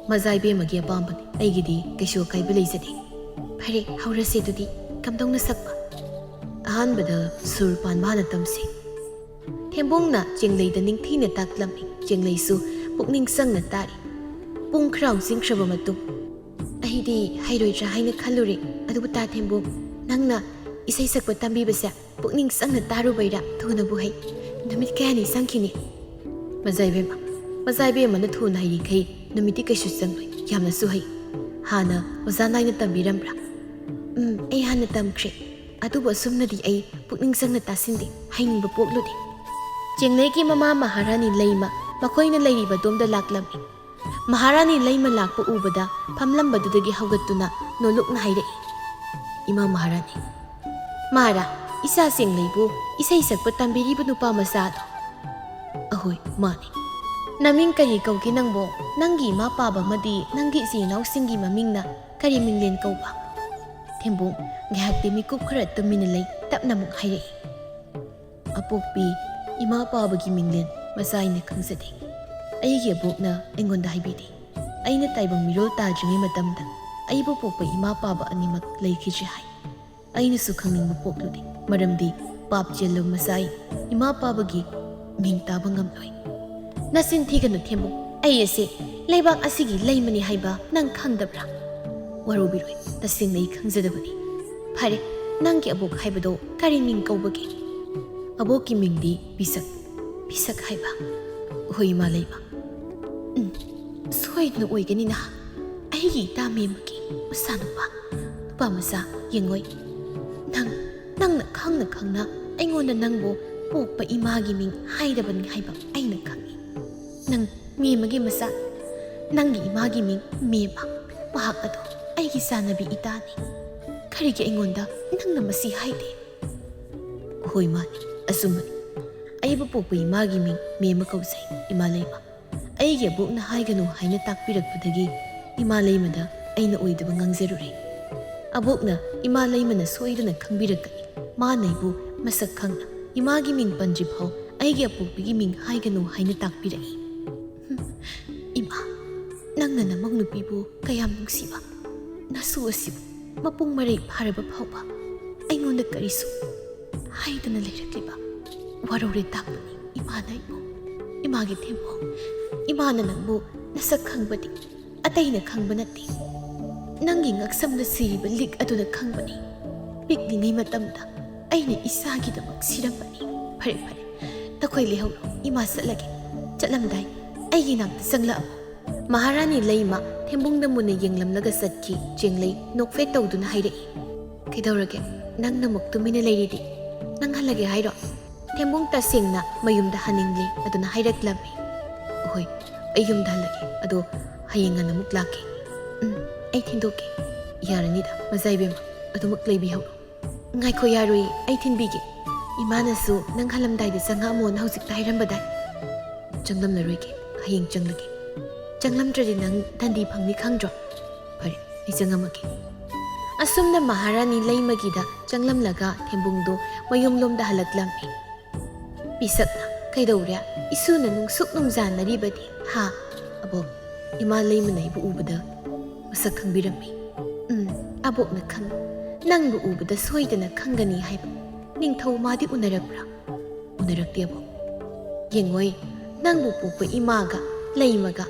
"ꯃꯖꯥꯏꯕꯦꯝꯃꯒꯤ ꯑꯄꯥꯝꯕꯅꯤ, ꯑꯩꯒꯤꯗꯤ ꯀꯩꯁꯨ ꯑꯀꯥꯏꯕ ꯂꯩꯖꯗꯦ꯫" "ꯐꯔꯦ, ꯍꯧꯔꯁꯦ ꯑꯗꯨꯗꯤ꯫ ꯀꯝꯗꯧꯅ ꯁꯛꯄ?" "ꯑꯍꯥꯟꯕꯗ ꯁꯨꯔ ꯄꯥꯟꯕ ꯍꯥꯟꯅ ꯇꯝꯁꯤ꯫" ꯊꯦꯝꯕꯨꯡꯅ ꯆꯦꯡꯂꯩꯗ ꯅꯤꯡꯊꯤꯅ ꯇꯥꯛꯂꯝꯃꯤ꯫ ꯆꯦꯡꯂꯩꯁꯨ ꯄꯨꯛꯅꯤꯡ ꯆꯪꯅ ꯇꯥꯔꯤ꯫ ꯄꯨꯡ ꯈꯔ ꯍꯧꯖꯤꯟꯈ꯭ꯔꯕ ꯃꯇꯨꯡ, "ꯑꯩꯗꯤ ꯍꯩꯔꯣꯏꯗ꯭ꯔꯥ ꯍꯥꯏꯅ ꯈꯜꯂꯨꯔꯦ, ꯑꯗꯨꯕꯨ ꯇꯥ ꯊꯦꯝꯕꯨꯡ, ꯅꯪꯅ ꯏꯁꯩ ꯁꯛꯄ ꯇꯝꯕꯤꯕꯁꯦ ꯄꯨꯛꯅꯤꯡ ꯆꯪꯅ ꯇꯥꯔꯨꯕꯩꯔꯥ ꯊꯨꯅꯕꯨ ꯍꯩ꯫ ꯅꯨꯃꯤꯠ ꯀꯌꯥꯅꯤ ꯆꯪꯈꯤꯅꯤ?" "ꯃꯖꯥꯏꯕꯦꯝꯃ, ꯃꯖꯥꯏꯕꯦꯝꯃꯅ ꯊꯨꯅ ꯍꯩꯔꯤꯈꯩ ꯅꯨꯃꯤꯠꯇꯤ ꯀꯩꯁꯨ ꯆꯪꯂꯣꯏ, ꯌꯥꯝꯅꯁꯨ ꯍꯩ꯫ ꯍꯥꯟꯅ ꯑꯣꯖꯥ ꯅꯥꯏꯅ ꯇꯝꯕꯤꯔꯝꯕ꯭ꯔꯥ?" "ꯎꯝ, ꯑꯩ ꯍꯥꯟꯅ ꯇꯝꯈ꯭ꯔꯦ꯫ ꯑꯗꯨꯕꯨ ꯑꯁꯨꯝꯅꯗꯤ ꯑꯩ ꯄꯨꯛꯅꯤꯡ ꯆꯪꯅ ꯇꯥꯁꯤꯟꯗꯦ, ꯍꯩꯅꯤꯡꯕ ꯄꯣꯛꯂꯨꯗꯦ꯫" ꯆꯦꯡꯂꯩꯒꯤ ꯃꯃꯥ ꯃꯍꯥꯔꯥꯅꯤ ꯂꯩꯃ ꯃꯈꯣꯏꯅ ꯂꯩꯔꯤꯕ ꯑꯗꯣꯝꯗ ꯂꯥꯛꯂꯝꯃꯤ꯫ ꯃꯍꯥꯔꯥꯅꯤ ꯂꯩꯃ ꯂꯥꯛꯄ ꯎꯕꯗ ꯐꯝꯂꯝꯕꯗꯨꯗꯒꯤ ꯍꯧꯒꯠꯇꯨꯅ ꯅꯣꯂꯨꯛꯅ ꯍꯥꯏꯔꯛꯏ, "ꯏꯃꯥ ꯃꯍꯥꯔꯥꯅꯤ, ꯃꯍꯥꯔꯥ, ꯏꯆꯥ ꯆꯦꯡꯂꯩꯕꯨ ꯏꯁꯩ ꯁꯛꯄ ꯇꯝꯕꯤꯔꯤꯕ ꯅꯨꯄꯥ ꯃꯆꯥꯗꯣ?" "ꯑꯍꯣꯏ, ꯃꯥꯅꯤ꯫" "ꯅꯃꯤꯡ ꯀꯔꯤ ꯀꯧꯒꯦ ꯅꯪꯕꯣ? ꯅꯪꯒꯤ ꯏꯃꯥ ꯄꯥꯕ ꯑꯃꯗꯤ ꯅꯪꯒꯤ ꯏꯆꯤꯟ ꯏꯅꯥꯎꯁꯤꯡꯒꯤ ꯃꯃꯤꯡꯅ ꯀꯔꯤ ꯃꯤꯡꯂꯦꯟ ꯀꯧꯕ?" ꯊꯦꯝꯕꯨꯡ ꯉꯥꯏꯍꯥꯛꯇꯤ ꯃꯤꯀꯨꯞ ꯈꯔ ꯇꯨꯃꯤꯟꯅ ꯂꯩ, ꯇꯞꯅ ꯑꯃꯨꯛ ꯍꯥꯏꯔꯛꯏ, "ꯑꯄꯣꯛꯄꯤ ꯏꯃꯥ ꯄꯥꯕꯒꯤ ꯃꯤꯡꯂꯦꯟ ꯃꯆꯥ ꯑꯩꯅ ꯈꯪꯖꯗꯦ꯫" ꯑꯩꯒꯤ ꯑꯕꯣꯛꯅ ꯑꯩꯉꯣꯟꯗ ꯍꯥꯏꯕꯤꯔꯤ, ꯑꯩꯅ ꯇꯥꯏꯕꯪ ꯃꯤꯔꯣꯜ ꯇꯥꯗ꯭ꯔꯤꯉꯩ ꯃꯇꯝꯗ ꯑꯩꯕꯨ ꯄꯣꯛꯄ ꯏꯃꯥ ꯄꯥꯕ ꯑꯅꯤꯃꯛ ꯂꯩꯈꯤꯗ꯭ꯔꯦ ꯍꯥꯏ꯫ ꯑꯩꯅꯁꯨ ꯈꯪꯅꯤꯡꯕ ꯄꯣꯛꯂꯨꯗꯦ, ꯃꯔꯝꯗꯤ ꯄꯥꯞ ꯆꯦꯜꯂꯕ ꯃꯆꯥ ꯑꯩ ꯏꯃꯥ ꯄꯥꯕꯒꯤ ꯃꯤꯡ ꯇꯥꯕ ꯉꯝꯂꯣꯏ꯫ ꯅꯆꯤꯟ ꯊꯤꯒꯅꯨ ꯊꯦꯝꯕꯨ, ꯑꯩ ꯑꯁꯤ ꯂꯩꯕꯥꯛ ꯑꯁꯤꯒꯤ ꯂꯩꯃꯅꯤ ꯍꯥꯏꯕ ꯅꯪ ꯈꯪꯗꯕ꯭ꯔꯥ? ꯋꯥꯔꯧꯕꯤꯔꯣꯏ, ꯇꯁꯦꯡꯅ ꯑꯩ ꯈꯪꯖꯗꯕꯅꯤ꯫ ꯐꯔꯦ, ꯅꯪꯒꯤ ꯑꯕꯣꯛ ꯍꯥꯏꯕꯗꯣ ꯀꯔꯤ ꯃꯤꯡ ꯀꯧꯕꯒꯦ? ꯑꯕꯣꯛꯀꯤ ꯃꯤꯡꯗꯤ ꯄꯤꯁꯛ, ꯄꯤꯁꯛ ꯍꯥꯏꯕ꯫ ꯍꯣꯏ, ꯏꯃꯥ ꯂꯩꯃ꯫ ꯎꯝ, ꯁꯣꯏꯗꯅ ꯑꯣꯏꯒꯅꯤ ꯅꯍꯥꯛ꯫ ꯑꯩꯒꯤ ꯏꯇꯥ ꯃꯦꯝꯃꯒꯤ ꯃꯆꯥꯅꯨꯄꯥ, ꯅꯨꯄꯥ ꯃꯆꯥ ꯌꯦꯡꯉꯣꯏ꯫ ꯅꯪ, ꯅꯪꯅ ꯈꯪꯅ ꯈꯪꯅ ꯑꯩꯉꯣꯟꯗ ꯅꯪꯕꯨ ꯄꯣꯛꯄ ꯏꯃꯥꯒꯤ ꯃꯤꯡ ꯍꯥꯏꯗꯕꯅꯤ ꯍꯥꯏꯕ ꯑꯩꯅ ꯈꯪꯏ꯫ ꯅꯪ ꯃꯦꯝꯃꯒꯤ ꯃꯆꯥ, ꯅꯪꯒꯤ ꯏꯃꯥꯒꯤ ꯃꯤꯡ ꯃꯦꯝꯃ꯫ ꯃꯍꯥꯛ ꯑꯗꯣ ꯑꯩꯒꯤ ꯆꯥꯟꯅꯕꯤ ꯏꯇꯥꯅꯤ꯫ ꯀꯔꯤꯒꯤ ꯑꯩꯉꯣꯟꯗ ꯅꯪꯅ ꯃꯁꯤ ꯍꯥꯏꯗꯦ? ꯍꯣꯏ, ꯃꯥꯅꯤ, ꯑꯆꯨꯝꯕꯅꯤ꯫ ꯑꯩꯕꯨ ꯄꯣꯛꯄ ꯏꯃꯥꯒꯤ ꯃꯤꯡ ꯃꯦꯝꯃ ꯀꯧꯖꯩ, ꯏꯃꯥ ꯂꯩꯃ꯫ ꯑꯩꯒꯤ ꯑꯕꯣꯛꯅ ꯍꯥꯏꯒꯅꯨ ꯍꯥꯏꯅ ꯇꯥꯛꯄꯤꯔꯛꯄꯗꯒꯤ ꯏꯃꯥ ꯂꯩꯃꯗ ꯑꯩꯅ ꯑꯣꯏꯗꯕ ꯉꯥꯡꯖꯔꯨꯔꯦ꯫ ꯑꯕꯣꯛꯅ ꯏꯃꯥ ꯂꯩꯃꯅ ꯁꯣꯏꯗꯅ ꯈꯪꯕꯤꯔꯛꯀꯅꯤ, ꯃꯥꯅ ꯑꯩꯕꯨ ꯃꯁꯛ ꯈꯪꯅ ꯏꯃꯥꯒꯤ ꯃꯤꯡ ꯄꯟꯗ꯭ꯔꯤꯐꯥꯎ ꯑꯩꯒꯤ ꯑꯄꯣꯛꯄꯤꯒꯤ ꯃꯤꯡ ꯍꯥꯏꯒꯅꯨ ꯍꯥꯏꯅ ꯇꯥꯛꯄꯤꯔꯛꯏ꯫ ꯍꯨꯝ, ꯏꯃꯥ, ꯅꯪꯅ ꯅꯃꯧ ꯅꯨꯄꯤꯕꯨ ꯀꯌꯥꯝ ꯅꯨꯡꯁꯤꯕ, ꯅꯁꯨ ꯑꯁꯤꯕꯨ ꯃꯄꯨꯡ ꯃꯔꯩ ꯐꯥꯔꯕ ꯐꯥꯎꯕ ꯑꯩꯉꯣꯟꯗ ꯀꯔꯤꯁꯨ ꯍꯥꯏꯗꯅ ꯂꯩꯔꯛꯂꯤꯕ ꯋꯥꯔꯧꯔꯦ ꯇꯥꯛꯄꯅꯤ ꯏꯃꯥꯅ ꯑꯩꯕꯨ꯫ ꯏꯃꯥꯒꯤ ꯊꯦꯝꯕꯣꯡ, ꯏꯃꯥꯅ ꯅꯪꯕꯨ ꯅꯁꯛ ꯈꯪꯕꯗꯤ ꯑꯇꯩꯅ ꯈꯪꯕ ꯅꯠꯇꯦ꯫ ꯅꯪꯒꯤ ꯉꯛꯁꯝꯗ ꯁꯤꯔꯤꯕ ꯂꯤꯛ ꯑꯗꯨꯅ ꯈꯪꯕꯅꯤ꯫ ꯄꯤꯛꯂꯤꯉꯩ ꯃꯇꯝꯗ ꯑꯩꯅ ꯏꯆꯥꯒꯤꯗꯃꯛ ꯁꯤꯔꯝꯕꯅꯤ꯫ ꯐꯔꯦ, ꯐꯔꯦ, ꯅꯈꯣꯏ ꯂꯩꯍꯧꯔꯣ, ꯏꯃꯥ ꯆꯠꯂꯒꯦ꯫ ꯆꯠꯂꯝꯗꯥꯏ ꯑꯩꯒꯤ ꯅꯥꯛꯇ ꯆꯪꯂꯛꯑꯝꯃꯨ꯫ ꯃꯍꯥꯔꯥꯅꯤ ꯂꯩꯃ ꯊꯦꯝꯕꯨꯡꯗ ꯃꯨꯟꯅ ꯌꯦꯡꯂꯝꯂꯒ ꯆꯠꯈꯤ꯫ ꯆꯦꯡꯂꯩ ꯅꯣꯛꯐꯦꯠ ꯇꯧꯗꯨꯅ ꯍꯥꯏꯔꯛꯏ, "ꯀꯩꯗꯧꯔꯒꯦ? ꯅꯪꯅ ꯑꯃꯨꯛ ꯇꯨꯃꯤꯟꯅ ꯂꯩꯔꯤꯗꯤ? ꯅꯪ ꯍꯜꯂꯒꯦ ꯍꯥꯏꯔꯣ?" ꯊꯦꯝꯕꯨꯡ ꯇꯁꯦꯡꯅ ꯃꯌꯨꯝꯗ ꯍꯟꯅꯤꯡꯂꯦ ꯑꯗꯨꯅ ꯍꯥꯏꯔꯛꯂꯝꯃꯤ꯫ "ꯍꯣꯏ, ꯑꯩ ꯌꯨꯝꯗ ꯍꯜꯂꯒꯦ, ꯑꯗꯣ ꯍꯌꯦꯡ ꯉꯟꯅ ꯑꯃꯨꯛ ꯂꯥꯛꯀꯦ꯫ ꯎꯝ, ꯑꯩ ꯊꯤꯟꯗꯣꯛꯀꯦ꯫ ꯌꯥꯔꯅꯤꯗ, ꯃꯖꯥ ꯏꯕꯦꯝꯃ, ꯑꯗꯨꯃꯛ ꯂꯩꯕꯤꯍꯧꯔꯣ꯫" "ꯉꯥꯏꯈꯣ, ꯌꯥꯔꯣꯏ, ꯑꯩ ꯊꯤꯟꯕꯤꯒꯦ꯫ ꯏꯃꯥꯅꯁꯨ ꯅꯪ ꯍꯜꯂꯝꯗꯥꯏꯗ ꯆꯪꯉꯛꯑꯝꯃꯣꯅ ꯍꯧꯖꯤꯛꯇ ꯍꯥꯏꯔꯝꯕꯗꯥꯏ?" "ꯆꯪꯂꯝꯂꯔꯣꯏꯒꯦ, ꯍꯌꯦꯡ ꯆꯪꯂꯒꯦ꯫ ꯆꯪꯂꯝꯗ꯭ꯔꯗꯤ ꯅꯪ ꯗꯟꯗꯤ ꯐꯪꯅꯤ ꯈꯪꯗ꯭ꯔꯣ? ꯐꯔꯦ, ꯑꯩ ꯆꯪꯉꯝꯃꯒꯦ꯫" ꯑꯁꯨꯝꯅ ꯃꯍꯥꯔꯥꯅꯤ ꯂꯩꯃꯒꯤꯗ ꯆꯪꯂꯝꯂꯒ ꯊꯦꯝꯕꯨꯡꯗꯨ ꯃꯌꯨꯝꯂꯣꯝꯗ ꯍꯜꯂꯛꯂꯝꯃꯤ꯫ ꯄꯤꯁꯛꯅ "ꯀꯩꯗꯧꯔꯦ? ꯏꯁꯨꯅ ꯅꯨꯡꯁꯨꯛ ꯅꯨꯡꯖꯥꯟꯅꯔꯤꯕꯗꯤ, ꯍꯥ?" "ꯑꯕꯣꯛ, ꯏꯃꯥ ꯂꯩꯃꯅ ꯑꯩꯕꯨ ꯎꯕꯗ ꯃꯁꯛ ꯈꯪꯕꯤꯔꯝꯃꯤ꯫" "ꯎꯝ, ꯑꯕꯣꯛꯅ ꯈꯪꯏ꯫ ꯅꯪꯕꯨ ꯎꯕꯗ ꯁꯣꯏꯗꯅ ꯈꯪꯒꯅꯤ ꯍꯥꯏꯕ꯫ ꯅꯤꯡꯊꯧ ꯃꯥꯗꯤ ꯎꯅꯔꯛꯄ꯭ꯔꯥ?" "ꯎꯅꯔꯛꯇꯦ, ꯑꯕꯣꯛ꯫" "ꯌꯦꯡꯉꯣꯏ, ꯅꯪꯕꯨ ꯄꯣꯛꯄ ꯏꯃꯥꯒ ꯂꯩꯃꯒ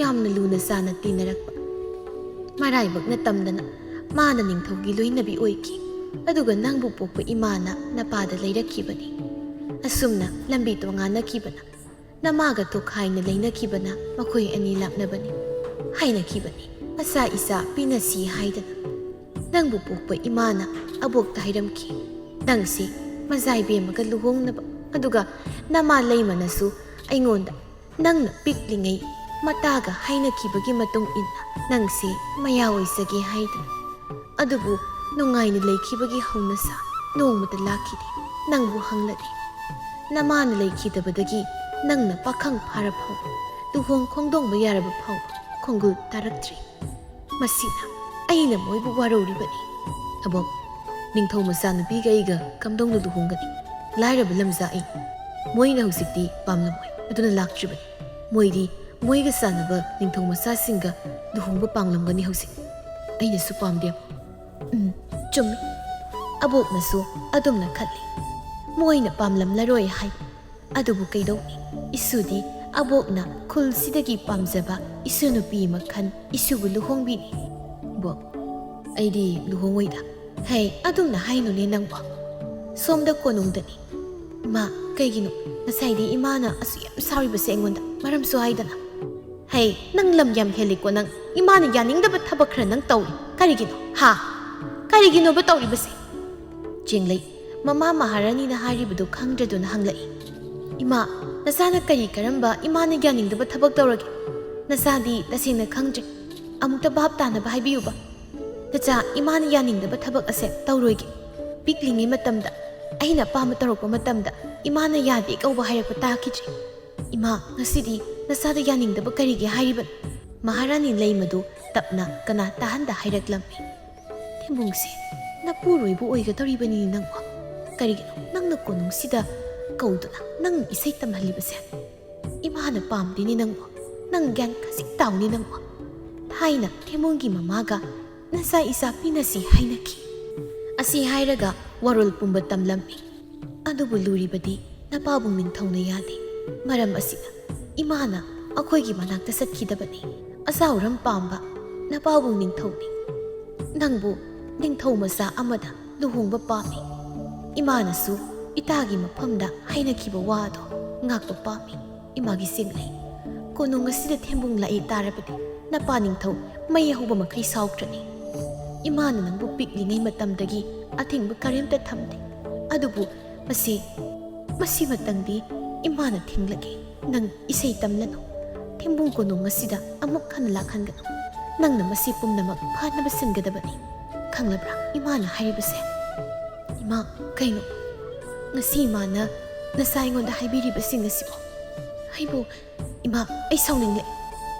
ꯌꯥꯝꯅ ꯂꯨꯅ ꯆꯥꯅ ꯇꯤꯟꯅꯔꯛꯄ꯫ ꯃꯔꯥꯏꯕꯛꯅ ꯇꯝꯗꯅ ꯃꯥꯅ ꯅꯤꯡꯊꯧꯒꯤ ꯂꯣꯏꯅꯕꯤ ꯑꯣꯏꯈꯤ, ꯑꯗꯨꯒ ꯅꯪꯕꯨ ꯄꯣꯛꯄ ꯏꯃꯥꯅ ꯅꯄꯥꯗ ꯂꯩꯔꯛꯈꯤꯕꯅꯤ꯫ ꯑꯁꯨꯝꯅ ꯂꯝꯕꯤ ꯇꯣꯉꯥꯟꯅꯈꯤꯕꯅ, ꯅꯃꯥꯒ ꯇꯣꯈꯥꯏꯅ ꯂꯩꯅꯈꯤꯕꯅ ꯃꯈꯣꯏ ꯑꯅꯤ ꯂꯥꯞꯅꯕꯅꯤ ꯍꯥꯏꯅꯈꯤꯕꯅꯤ꯫ ꯃꯆꯥ ꯏꯆꯥ ꯄꯤꯅꯁꯤ ꯍꯥꯏꯗꯅ ꯅꯪꯕꯨ ꯄꯣꯛꯄ ꯏꯃꯥꯅ ꯑꯕꯣꯛꯇ ꯍꯥꯏꯔꯝꯈꯤ, ꯅꯪꯁꯤ ꯃꯖꯥꯏꯕꯦꯝꯃꯒ ꯂꯨꯍꯣꯡꯅꯕ, ꯑꯗꯨꯒ ꯅꯃꯥ ꯂꯩꯃꯅꯁꯨ ꯑꯩꯉꯣꯟꯗ ꯅꯪꯅ ꯄꯤꯛꯂꯤꯉꯩ ꯃꯇꯥꯒ ꯍꯥꯏꯅꯈꯤꯕꯒꯤ ꯃꯇꯨꯡ ꯏꯟꯅ ꯅꯪꯁꯤ ꯃꯌꯥ ꯑꯣꯏꯖꯒꯦ ꯍꯥꯏꯗꯅ꯫ ꯑꯗꯨꯕꯨ ꯅꯨꯡꯉꯥꯏꯅ ꯂꯩꯈꯤꯕꯒꯤ ꯍꯧꯅꯁꯥ ꯅꯣꯡꯃꯇ ꯂꯥꯛꯈꯤꯗꯦ꯫ ꯅꯪꯕꯨ ꯍꯪꯂꯗꯤ, ꯅꯃꯥꯅ ꯂꯩꯈꯤꯗꯕꯗꯒꯤ ꯅꯪꯅ ꯄꯥꯈꯪ ꯐꯥꯔ ꯐꯥꯎꯕ, ꯂꯨꯍꯣꯡ ꯈꯣꯡꯗꯣꯡꯕ ꯌꯥꯔꯕ ꯐꯥꯎꯕ ꯈꯣꯡꯒꯨꯜ ꯇꯥꯔꯛꯇ꯭ꯔꯤ꯫ ꯃꯁꯤꯅ ꯑꯩꯅ ꯃꯣꯏꯕꯨ ꯋꯥꯔꯧꯔꯤꯕꯅꯤ꯫" "ꯑꯕꯣꯛ, ꯅꯤꯡꯊꯧ ꯃꯆꯥꯅꯨꯄꯤꯒ ꯑꯩꯒ ꯀꯝꯗꯧꯅ ꯂꯨꯍꯣꯡꯒꯅꯤ? ꯂꯥꯏꯔꯕ ꯂꯝꯖꯥ ꯑꯩ꯫ ꯃꯣꯏꯅ ꯍꯧꯖꯤꯛꯇꯤ ꯄꯥꯝꯂꯝꯃꯣꯏ, ꯑꯗꯨꯅ ꯂꯥꯛꯇ꯭ꯔꯤꯕꯅꯤ꯫ ꯃꯣꯏꯗꯤ ꯃꯣꯏꯒ ꯆꯥꯟꯅꯕ ꯅꯤꯡꯊꯧ ꯃꯆꯥꯁꯤꯡꯒ ꯂꯨꯍꯣꯡꯕ ꯄꯥꯝꯂꯝꯒꯅꯤ ꯍꯧꯖꯤꯛ꯫ ꯑꯩꯅꯁꯨ ꯄꯥꯝꯗꯦ, ꯑꯕꯣꯛ꯫" ꯎꯝ, ꯆꯨꯝꯃꯤ꯫ ꯑꯕꯣꯛꯅꯁꯨ ꯑꯗꯨꯝꯅ ꯈꯜꯂꯤ꯫ ꯃꯣꯏꯅ ꯄꯥꯝꯂꯝꯂꯔꯣꯏ ꯍꯥꯏ꯫ ꯑꯗꯨꯕꯨ ꯀꯩꯗꯧꯅꯤ? ꯏꯁꯨꯗꯤ ꯑꯕꯣꯛꯅ ꯈꯨꯜꯁꯤꯗꯒꯤ ꯄꯥꯝꯖꯕ ꯏꯁꯨ ꯅꯨꯄꯤ ꯑꯃ ꯈꯟ ꯏꯁꯨꯕꯨ ꯂꯨꯍꯣꯡꯕꯤꯅꯤ꯫ "ꯕꯣꯛ, ꯑꯩꯗꯤ ꯂꯨꯍꯣꯡꯉꯣꯏꯗ꯫" "ꯍꯦ, ꯑꯗꯨꯝꯅ ꯍꯥꯏꯅꯨꯅꯦ ꯅꯪꯕꯣ꯫ ꯁꯣꯝꯗ ꯀꯣꯅꯨꯡꯗꯅꯤ꯫" "ꯏꯃꯥ, ꯀꯩꯒꯤꯅꯣ? ꯉꯁꯥꯏꯗꯤ ꯏꯃꯥꯅ ꯑꯁꯨꯛ ꯌꯥꯝ ꯁꯥꯎꯔꯤꯕꯁꯦ ꯑꯩꯉꯣꯟꯗ ꯃꯔꯝꯁꯨ ꯍꯥꯏꯗꯅ꯫" "ꯍꯦ, ꯅꯪ ꯂꯝ ꯌꯥꯝ ꯍꯦꯜꯂꯤꯀꯣ ꯅꯪ꯫ ꯏꯃꯥꯅ ꯌꯥꯅꯤꯡꯗꯕ ꯊꯕꯛ ꯈꯔ ꯅꯪ ꯇꯧꯔꯤ꯫ ꯀꯔꯤꯒꯤꯅꯣ? ꯍꯥ? ꯀꯔꯤꯒꯤꯅꯣꯕ ꯇꯧꯔꯤꯕꯁꯦ?" ꯆꯦꯡꯂꯩ, ꯃꯃꯥ ꯃꯍꯥꯔꯥꯅꯤꯅ ꯍꯥꯏꯔꯤꯕꯗꯨ ꯈꯪꯗ꯭ꯔꯗꯨꯅ ꯍꯪꯂꯛꯏ꯫ "ꯏꯃꯥ, ꯅꯆꯥꯅ ꯀꯔꯤ ꯀꯔꯝꯕ ꯏꯃꯥꯅ ꯌꯥꯅꯤꯡꯗꯕ ꯊꯕꯛ ꯇꯧꯔꯒꯦ? ꯅꯆꯥꯗꯤ ꯇꯁꯦꯡꯅ ꯈꯪꯗ꯭ꯔꯦ꯫ ꯑꯃꯨꯛꯇ ꯚꯥꯞ ꯇꯥꯅꯕ ꯍꯥꯏꯕꯤꯌꯨꯕ꯫ ꯅꯆꯥ, ꯏꯃꯥꯅ ꯌꯥꯅꯤꯡꯗꯕ ꯊꯕꯛ ꯑꯁꯦ ꯇꯧꯔꯣꯏꯒꯦ꯫ ꯄꯤꯛꯂꯤꯉꯩ ꯃꯇꯝꯗ ꯑꯩꯅ ꯑꯄꯥꯝꯕ ꯇꯧꯔꯛꯄ ꯃꯇꯝꯗ ꯏꯃꯥꯅ ꯌꯥꯗꯦ ꯀꯧꯕ ꯍꯥꯏꯔꯛꯄ ꯇꯥꯈꯤꯗ꯭ꯔꯦ꯫ ꯏꯃꯥ, ꯉꯁꯤꯗꯤ ꯅꯆꯥꯗ ꯌꯥꯅꯤꯡꯗꯕ ꯀꯔꯤꯒꯤ ꯍꯥꯏꯔꯤꯕꯅꯣ?" ꯃꯍꯥꯔꯥꯅꯤ ꯂꯩꯃꯗꯨ ꯇꯞꯅ ꯀꯅꯥ ꯇꯥꯍꯟꯗ ꯍꯥꯏꯔꯛꯂꯝꯃꯤ꯫ "ꯊꯦꯝꯕꯨꯡꯁꯦ ꯅꯄꯨꯔꯣꯏꯕ ꯑꯣꯏꯒꯗꯧꯔꯤꯕꯅꯤ ꯅꯪꯕꯣ꯫ ꯀꯔꯤꯒꯤꯅꯣ ꯅꯪꯅ ꯀꯣꯅꯨꯡꯁꯤꯗ ꯀꯧꯗꯨꯅ ꯅꯪ ꯏꯁꯩ ꯇꯝꯍꯜꯂꯤꯕꯁꯦ? ꯏꯃꯥꯅ ꯄꯥꯝꯗꯦꯅꯦ ꯅꯪꯕꯨ꯫ ꯅꯪ ꯒ꯭ꯌꯥꯟ ꯈꯖꯤꯛ ꯇꯥꯎꯅꯦ ꯅꯪꯕꯨ꯫ ꯊꯥꯏꯅ ꯊꯦꯝꯕꯨꯡꯒꯤ ꯃꯃꯥꯒ ꯅꯆꯥ ꯏꯆꯥ ꯄꯤꯅꯁꯤ ꯍꯥꯏꯅꯈꯤ꯫ ꯑꯁꯤ ꯍꯥꯏꯔꯒ ꯋꯥꯔꯣꯜ ꯄꯨꯝꯕ ꯇꯝꯂꯝꯃꯤ꯫ ꯑꯗꯨꯕꯨ ꯂꯨꯔꯤꯕꯗꯤ ꯅꯄꯥꯕꯨꯡ ꯅꯤꯡꯊꯧꯅ ꯌꯥꯗꯦ꯫ ꯃꯔꯝ ꯑꯁꯤꯅ ꯏꯃꯥꯅ ꯑꯩꯈꯣꯏꯒꯤ ꯃꯅꯥꯛꯇ ꯆꯠꯈꯤꯗꯕꯅꯤ꯫ ꯑꯆꯥꯎꯔꯝ ꯄꯥꯝꯕ ꯅꯄꯥꯕꯨꯡ ꯅꯤꯡꯊꯧꯅꯤ꯫ ꯅꯪꯕꯨ ꯅꯤꯡꯊꯧ ꯃꯆꯥ ꯑꯃꯗ ꯂꯨꯍꯣꯡꯕ ꯄꯥꯝꯃꯤ꯫ ꯏꯃꯥꯅꯁꯨ ꯏꯇꯥꯒꯤ ꯃꯐꯝꯗ ꯍꯥꯏꯅꯈꯤꯕ ꯋꯥ ꯑꯗꯣ ꯉꯥꯛꯄ ꯄꯥꯝꯃꯤ꯫ ꯏꯃꯥꯒꯤ ꯆꯦꯡꯂꯩ, ꯀꯣꯅꯨꯡ ꯑꯁꯤꯗ ꯊꯦꯝꯕꯨꯡ ꯂꯥꯛꯏ ꯇꯥꯔꯕꯗꯤ ꯅꯄꯥ ꯅꯤꯡꯊꯧ ꯃꯩ ꯍꯧꯕ ꯃꯈꯩ ꯁꯥꯎꯈ꯭ꯔꯅꯤ꯫ ꯏꯃꯥꯅ ꯅꯪꯕꯨ ꯄꯤꯛꯂꯤꯉꯩ ꯃꯇꯝꯗꯒꯤ ꯑꯊꯤꯡꯕ ꯀꯔꯤꯝꯇ ꯊꯝꯗꯦ꯫ ꯑꯗꯨꯕꯨ ꯃꯁꯤ, ꯃꯁꯤꯃꯇꯪꯗꯤ ꯏꯃꯥꯅ ꯊꯤꯡꯂꯒꯦ꯫ ꯅꯪ ꯏꯁꯩ ꯇꯝꯂꯅꯨ꯫ ꯊꯦꯝꯕꯨꯡ ꯀꯣꯅꯨꯡ ꯑꯁꯤꯗ ꯑꯃꯨꯛ ꯍꯟꯅ ꯂꯥꯛꯍꯟꯒꯅꯨ꯫ ꯅꯪꯅ ꯃꯁꯤ ꯄꯨꯝꯅꯃꯛ ꯐꯅꯕ ꯁꯤꯟꯒꯗꯕꯅꯤ꯫ ꯈꯪꯂꯕ꯭ꯔꯥ ꯏꯃꯥꯅ ꯍꯥꯏꯔꯤꯕꯁꯦ? ꯏꯃꯥ, ꯀꯩꯅꯣ? ꯉꯁꯤ ꯏꯃꯥꯅ ꯅꯆꯥ ꯑꯩꯉꯣꯟꯗ ꯍꯥꯏꯕꯤꯔꯤꯕꯁꯤꯡ ꯑꯁꯤꯕꯨ? ꯑꯩꯕꯨ, ꯏꯃꯥ, ꯑꯩ ꯁꯥꯎꯅꯤꯡꯂꯦ꯫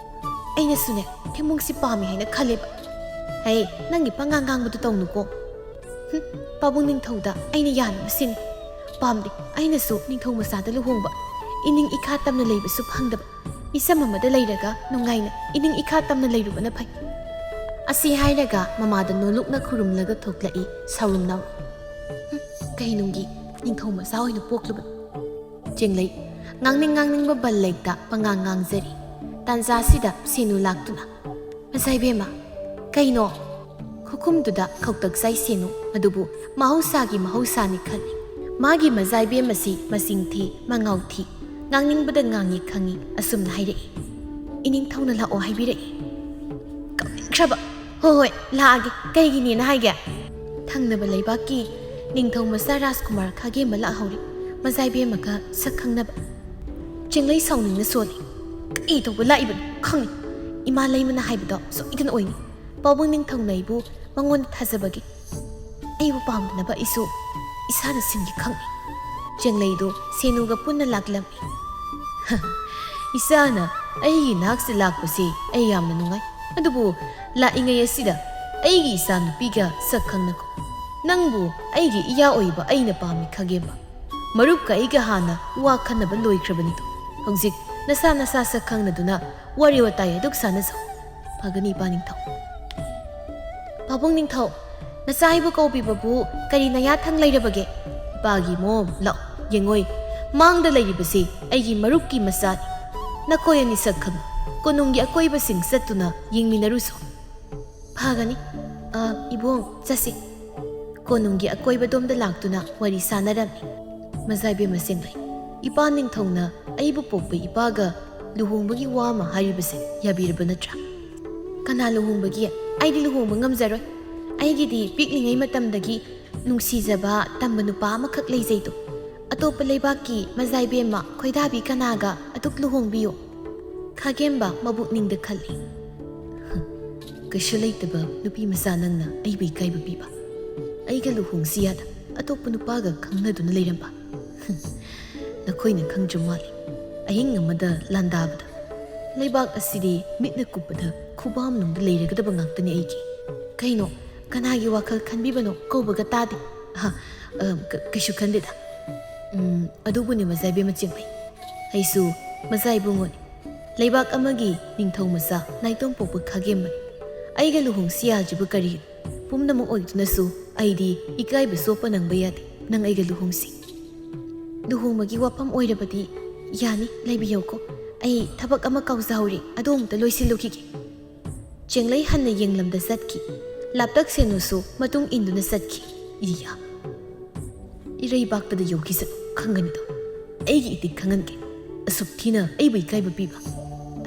ꯑꯩꯅꯁꯨꯅꯦ, ꯊꯦꯝꯕꯨꯡꯁꯤ ꯄꯥꯝꯃꯤ ꯍꯥꯏꯅ ꯈꯜꯂꯦꯕ꯫ ꯍꯩ, ꯅꯪꯒꯤ ꯄꯉꯥꯡ ꯉꯥꯡꯕꯗꯨ ꯇꯧꯅꯨꯀꯣ꯫ ꯍꯨꯝ, ꯄꯥꯕꯨꯡ ꯅꯤꯡꯊꯧꯗ ꯑꯩꯅ ꯌꯥꯅꯕ ꯁꯤꯅꯤ꯫ ꯄꯥꯝꯗꯦ, ꯑꯩꯅꯁꯨ ꯅꯤꯡꯊꯧ ꯃꯆꯥꯗ ꯂꯨꯍꯣꯡꯕ꯫ ꯏꯅꯤꯡ ꯏꯈꯥ ꯇꯝꯅ ꯂꯩꯕꯁꯨ ꯐꯪꯗꯕ꯫ ꯃꯤꯆꯝ ꯑꯃꯗ ꯂꯩꯔꯒ ꯅꯨꯡꯉꯥꯏꯅ ꯏꯅꯤꯡ ꯏꯈꯥ ꯇꯝꯅ ꯂꯩꯔꯨꯕꯅ ꯐꯩ꯫ ꯑꯁꯤ ꯍꯥꯏꯔꯒ ꯃꯃꯥꯗ ꯅꯣꯂꯨꯛꯅ ꯈꯨꯔꯨꯝꯂꯒ ꯊꯣꯛꯂꯛꯏ ꯁꯥꯎꯔꯨꯝꯅꯥꯎ꯫ ꯍꯨꯝ, ꯀꯩꯅꯨꯡꯒꯤ ꯅꯤꯡꯊꯧ ꯃꯆꯥ ꯑꯣꯏꯅ ꯄꯣꯛꯂꯨꯕꯅꯤ꯫ ꯆꯦꯡꯂꯩ, ꯉꯥꯡꯅꯤꯡ ꯉꯥꯡꯅꯤꯡꯕ ꯕꯜ ꯂꯩꯇ ꯄꯉꯥꯡ ꯉꯥꯡꯖꯔꯤ꯫ ꯇꯥꯟꯖꯥꯁꯤꯗ ꯁꯦꯅꯨ ꯂꯥꯛꯇꯨꯅ, "ꯃꯆꯥ ꯏꯕꯦꯝꯃ, ꯀꯩꯅꯣ?" ꯈꯨꯈꯨꯝꯗꯨꯗ ꯈꯧꯇꯛ ꯆꯥꯏ ꯁꯦꯅꯨ, ꯑꯗꯨꯕꯨ ꯃꯍꯧꯁꯥꯒꯤ ꯃꯍꯧꯁꯥꯅꯤ ꯈꯜꯂꯤ꯫ ꯃꯥꯒꯤ ꯃꯆꯥ ꯏꯕꯦꯝꯃꯁꯤ ꯃꯆꯤꯡ ꯊꯤ, ꯃꯉꯥꯎ ꯊꯤ, ꯉꯥꯡꯅꯤꯡꯕꯗ ꯉꯥꯡꯉꯤ ꯈꯪꯉꯤ, ꯑꯁꯨꯝꯅ ꯍꯥꯏꯔꯛꯏ꯫ "ꯏꯅꯤꯡꯊꯧꯅ ꯂꯥꯛꯑꯣ ꯍꯥꯏꯕꯤꯔꯛꯏ꯫" ꯀꯞꯅꯤꯡꯈ꯭ꯔꯕ꯫ "ꯍꯣꯏ, ꯍꯣꯏ, ꯂꯥꯛꯑꯒꯦ꯫ ꯀꯩꯒꯤꯅꯦꯅ ꯍꯥꯏꯒꯦ?" "ꯊꯪꯅꯕ ꯂꯩꯕꯥꯛꯀꯤ ꯅꯤꯡꯊꯧ ꯃꯆꯥ ꯔꯥꯖꯀꯨꯃꯥꯔ ꯈꯥꯒꯦꯝꯕ ꯂꯥꯛꯍꯧꯔꯤ꯫ ꯃꯆꯥ ꯏꯕꯦꯝꯃꯒ ꯁꯛ ꯈꯪꯅꯕ꯫" ꯆꯦꯡꯂꯩ ꯁꯥꯎꯅꯤꯡꯅ ꯁꯣꯜꯂꯤ꯫ "ꯀꯔꯤ ꯇꯧꯕ ꯂꯥꯛꯏꯕꯅꯣ ꯈꯪꯉꯤ꯫ ꯏꯃꯥ ꯂꯩꯃꯅ ꯍꯥꯏꯕꯗꯣ ꯁꯣꯏꯗꯅ ꯑꯣꯏꯅꯤ꯫ ꯄꯥꯕꯨꯡ ꯅꯤꯡꯊꯧꯅ ꯑꯩꯕꯨ ꯃꯉꯣꯟꯗ ꯊꯥꯖꯕꯒꯤ꯫ ꯑꯩꯕꯨ ꯄꯥꯝꯗꯅꯕ ꯑꯩꯁꯨ ꯏꯁꯥꯅ ꯁꯤꯟꯒꯦ ꯈꯪꯉꯤ꯫" ꯆꯦꯡꯂꯩꯗꯨ ꯁꯦꯅꯨꯒ ꯄꯨꯟꯅ ꯂꯥꯛꯂꯝꯃꯤ꯫ "ꯏꯆꯥꯅ ꯑꯩꯒꯤ ꯅꯥꯛꯁꯤ ꯂꯥꯛꯄꯁꯤ ꯑꯩ ꯌꯥꯝꯅ ꯅꯨꯡꯉꯥꯏ꯫ ꯑꯗꯨꯕꯨ ꯂꯥꯛꯏꯉꯩ ꯑꯁꯤꯗ ꯑꯩꯒꯤ ꯏꯆꯥꯅꯨꯄꯤꯒ ꯁꯛ ꯈꯪꯅꯀꯣ꯫ ꯅꯪꯕꯨ ꯑꯩꯒꯤ ꯏꯌꯥ ꯑꯣꯏꯕ ꯑꯩꯅ ꯄꯥꯝꯃꯤ ꯈꯥꯒꯦꯝꯕ꯫ ꯃꯔꯨꯞꯀ ꯑꯩꯒ ꯍꯥꯟꯅ ꯋꯥ ꯈꯟꯅꯕ ꯂꯣꯏꯈ꯭ꯔꯕꯅꯤꯗꯣ꯫ ꯍꯧꯖꯤꯛ ꯅꯁꯥ ꯅꯁꯥ ꯁꯛ ꯈꯪꯅꯗꯨꯅ ꯋꯥꯔꯤ ꯋꯥꯇꯥꯏ ꯑꯗꯨꯛ ꯁꯥꯟꯅꯖꯧ꯫ ꯐꯒꯅꯤ, ꯏꯄꯥ ꯅꯤꯡꯊꯧ꯫ ꯄꯥꯕꯨꯡ ꯅꯤꯡꯊꯧ, ꯅꯆꯥ ꯑꯩꯕꯨ ꯀꯧꯕꯤꯕꯕꯨ ꯀꯔꯤ ꯅꯌꯥꯊꯪ ꯂꯩꯔꯕꯒꯦ? ꯏꯄꯥꯒꯤ ꯃꯣꯝ, ꯂꯥꯛꯑꯣ, ꯌꯦꯡꯉꯣꯏ꯫ ꯃꯥꯡꯗ ꯂꯩꯔꯤꯕꯁꯤ ꯑꯩꯒꯤ ꯃꯔꯨꯞꯀꯤ ꯃꯆꯥꯅꯤ꯫ ꯅꯈꯣꯏ ꯑꯅꯤ ꯁꯛ ꯈꯪꯅ ꯀꯣꯅꯨꯡꯒꯤ ꯑꯀꯣꯏꯕꯁꯤꯡ ꯆꯠꯇꯨꯅ ꯌꯦꯡꯃꯤꯟꯅꯔꯨꯁꯣ꯫ ꯐꯒꯅꯤ꯫ ꯑ, ꯏꯕꯨꯡ, ꯆꯠꯁꯤ꯫ ꯀꯣꯅꯨꯡꯒꯤ ꯑꯀꯣꯏꯕꯗꯣꯝꯗ ꯂꯥꯛꯇꯨꯅ ꯋꯥꯔꯤ ꯁꯥꯟꯅꯔꯝꯃꯤ꯫ ꯃꯖꯥꯏꯕꯦꯝꯃ ꯁꯦꯡꯂꯩ, ꯏꯄꯥ ꯅꯤꯡꯊꯧꯅ ꯑꯩꯕꯨ ꯄꯣꯛꯄ ꯏꯄꯥꯒ ꯂꯨꯍꯣꯡꯕꯒꯤ ꯋꯥ ꯑꯃ ꯍꯥꯏꯔꯤꯕꯁꯦ ꯌꯥꯕꯤꯔꯕ ꯅꯠꯇ꯭ꯔꯥ? ꯀꯅꯥ ꯂꯨꯍꯣꯡꯕꯒꯤ? ꯑꯩꯗꯤ ꯂꯨꯍꯣꯡꯕ ꯉꯝꯖꯔꯣꯏ꯫ ꯑꯩꯒꯤꯗꯤ ꯄꯤꯛꯂꯤꯉꯩ ꯃꯇꯝꯗꯒꯤ ꯅꯨꯡꯁꯤꯖꯕ ꯇꯝꯕ ꯅꯨꯄꯥ ꯑꯃꯈꯛ ꯂꯩꯖꯩꯗꯣ꯫ ꯑꯇꯣꯞꯄ ꯂꯩꯕꯥꯛꯀꯤ ꯃꯖꯥꯏꯕꯦꯝꯃ ꯈꯣꯏꯗꯥꯕꯤ ꯀꯅꯥꯒ ꯑꯗꯨꯛ ꯂꯨꯍꯣꯡꯕꯤꯌꯣ? ꯈꯥꯒꯦꯝꯕ ꯃꯕꯨꯛꯅꯤꯡꯗ ꯈꯜꯂꯤ꯫ ꯀꯩꯁꯨ ꯂꯩꯇꯕ ꯅꯨꯄꯤ ꯃꯆꯥ ꯅꯪꯅ ꯑꯩꯕꯨ ꯏꯀꯥꯏꯕ ꯄꯤꯕ꯫ ꯑꯩꯒ ꯂꯨꯍꯣꯡꯁꯤ ꯌꯥꯗ ꯑꯇꯣꯞꯄ ꯅꯨꯄꯥꯒ ꯈꯪꯅꯗꯨꯅ ꯂꯩꯔꯝꯕ꯫ ꯅꯈꯣꯏꯅ ꯈꯪꯗ꯭ꯔ ꯃꯥꯜꯂꯤ꯫ ꯑꯍꯤꯡ ꯑꯃꯗ ꯂꯥꯟꯗꯥꯕꯗ ꯂꯩꯕꯥꯛ ꯑꯁꯤꯗꯤ ꯃꯤꯠꯅ ꯀꯨꯞꯄꯗ ꯈꯨꯕꯥꯝꯅꯨꯡꯗ ꯂꯩꯔꯒꯗꯕ ꯉꯥꯛꯇꯅꯤ ꯑꯩꯒꯤ꯫ ꯀꯩꯅꯣ, ꯀꯅꯥꯒꯤ ꯋꯥꯈꯜ ꯈꯟꯕꯤꯕꯅꯣ ꯀꯧꯕꯒ ꯇꯥꯗꯦ꯫ ꯑꯍ, ꯑ, ꯀ-, ꯀꯩꯁꯨ ꯈꯟꯗꯦꯗ꯫ ꯎꯝ, ꯑꯗꯨꯕꯨꯅꯦ ꯃꯖꯥꯏꯕꯦꯝꯃ ꯆꯦꯡꯃꯩ꯫ ꯑꯩꯁꯨ ꯃꯖꯥ ꯏꯕꯨꯡꯉꯣꯅꯤ꯫ ꯂꯩꯕꯥꯛ ꯑꯃꯒꯤ ꯅꯤꯡꯊꯧ ꯃꯆꯥ ꯅꯥꯏꯇꯣꯝ ꯄꯣꯛꯄ ꯈꯥꯒꯦꯝꯕꯅꯤ꯫ ꯑꯩꯒ ꯂꯨꯍꯣꯡꯁꯤ ꯌꯥꯗ꯭ꯔꯤꯕ ꯀꯔꯤꯒꯤꯅꯣ? ꯄꯨꯝꯅꯃꯛ ꯑꯣꯏꯗꯨꯅꯁꯨ ꯑꯩꯗꯤ ꯏꯀꯥꯏꯕ ꯆꯣꯞꯄ ꯅꯪꯕ ꯌꯥꯗꯦ꯫ ꯅꯪ ꯑꯩꯒ ꯂꯨꯍꯣꯡꯁꯤ꯫ ꯂꯨꯍꯣꯡꯕꯒꯤ ꯋꯥꯐꯝ ꯑꯣꯏꯔꯕꯗꯤ ꯌꯥꯅꯤ, ꯂꯩꯕꯤꯌꯧꯀꯣ꯫ ꯑꯩ ꯊꯕꯛ ꯑꯃ ꯀꯥꯎꯖꯍꯧꯔꯦ, ꯑꯗꯨ ꯑꯃꯨꯛꯇ ꯂꯣꯏꯁꯤꯜꯂꯨꯈꯤꯒꯦ꯫ ꯆꯦꯡꯂꯩ ꯍꯟꯅ ꯌꯦꯡꯂꯝꯗ ꯆꯠꯈꯤ꯫ ꯂꯥꯞꯇꯛ ꯁꯦꯟꯅꯨꯁꯨ ꯃꯇꯨꯡ ꯏꯟꯗꯨꯅ ꯆꯠꯈꯤ꯫ ꯏꯌꯥ! ꯏꯔꯩꯕꯥꯛꯇꯗ ꯌꯧꯈꯤꯁꯅꯨ, ꯈꯪꯒꯅꯤꯗꯣ꯫ ꯑꯩꯒꯤ ꯏꯇꯤꯛ ꯈꯪꯍꯟꯒꯦ꯫ ꯑꯁꯨꯛ ꯊꯤꯅ ꯑꯩꯕꯨ ꯏꯀꯥꯏꯕ ꯄꯤꯕ꯫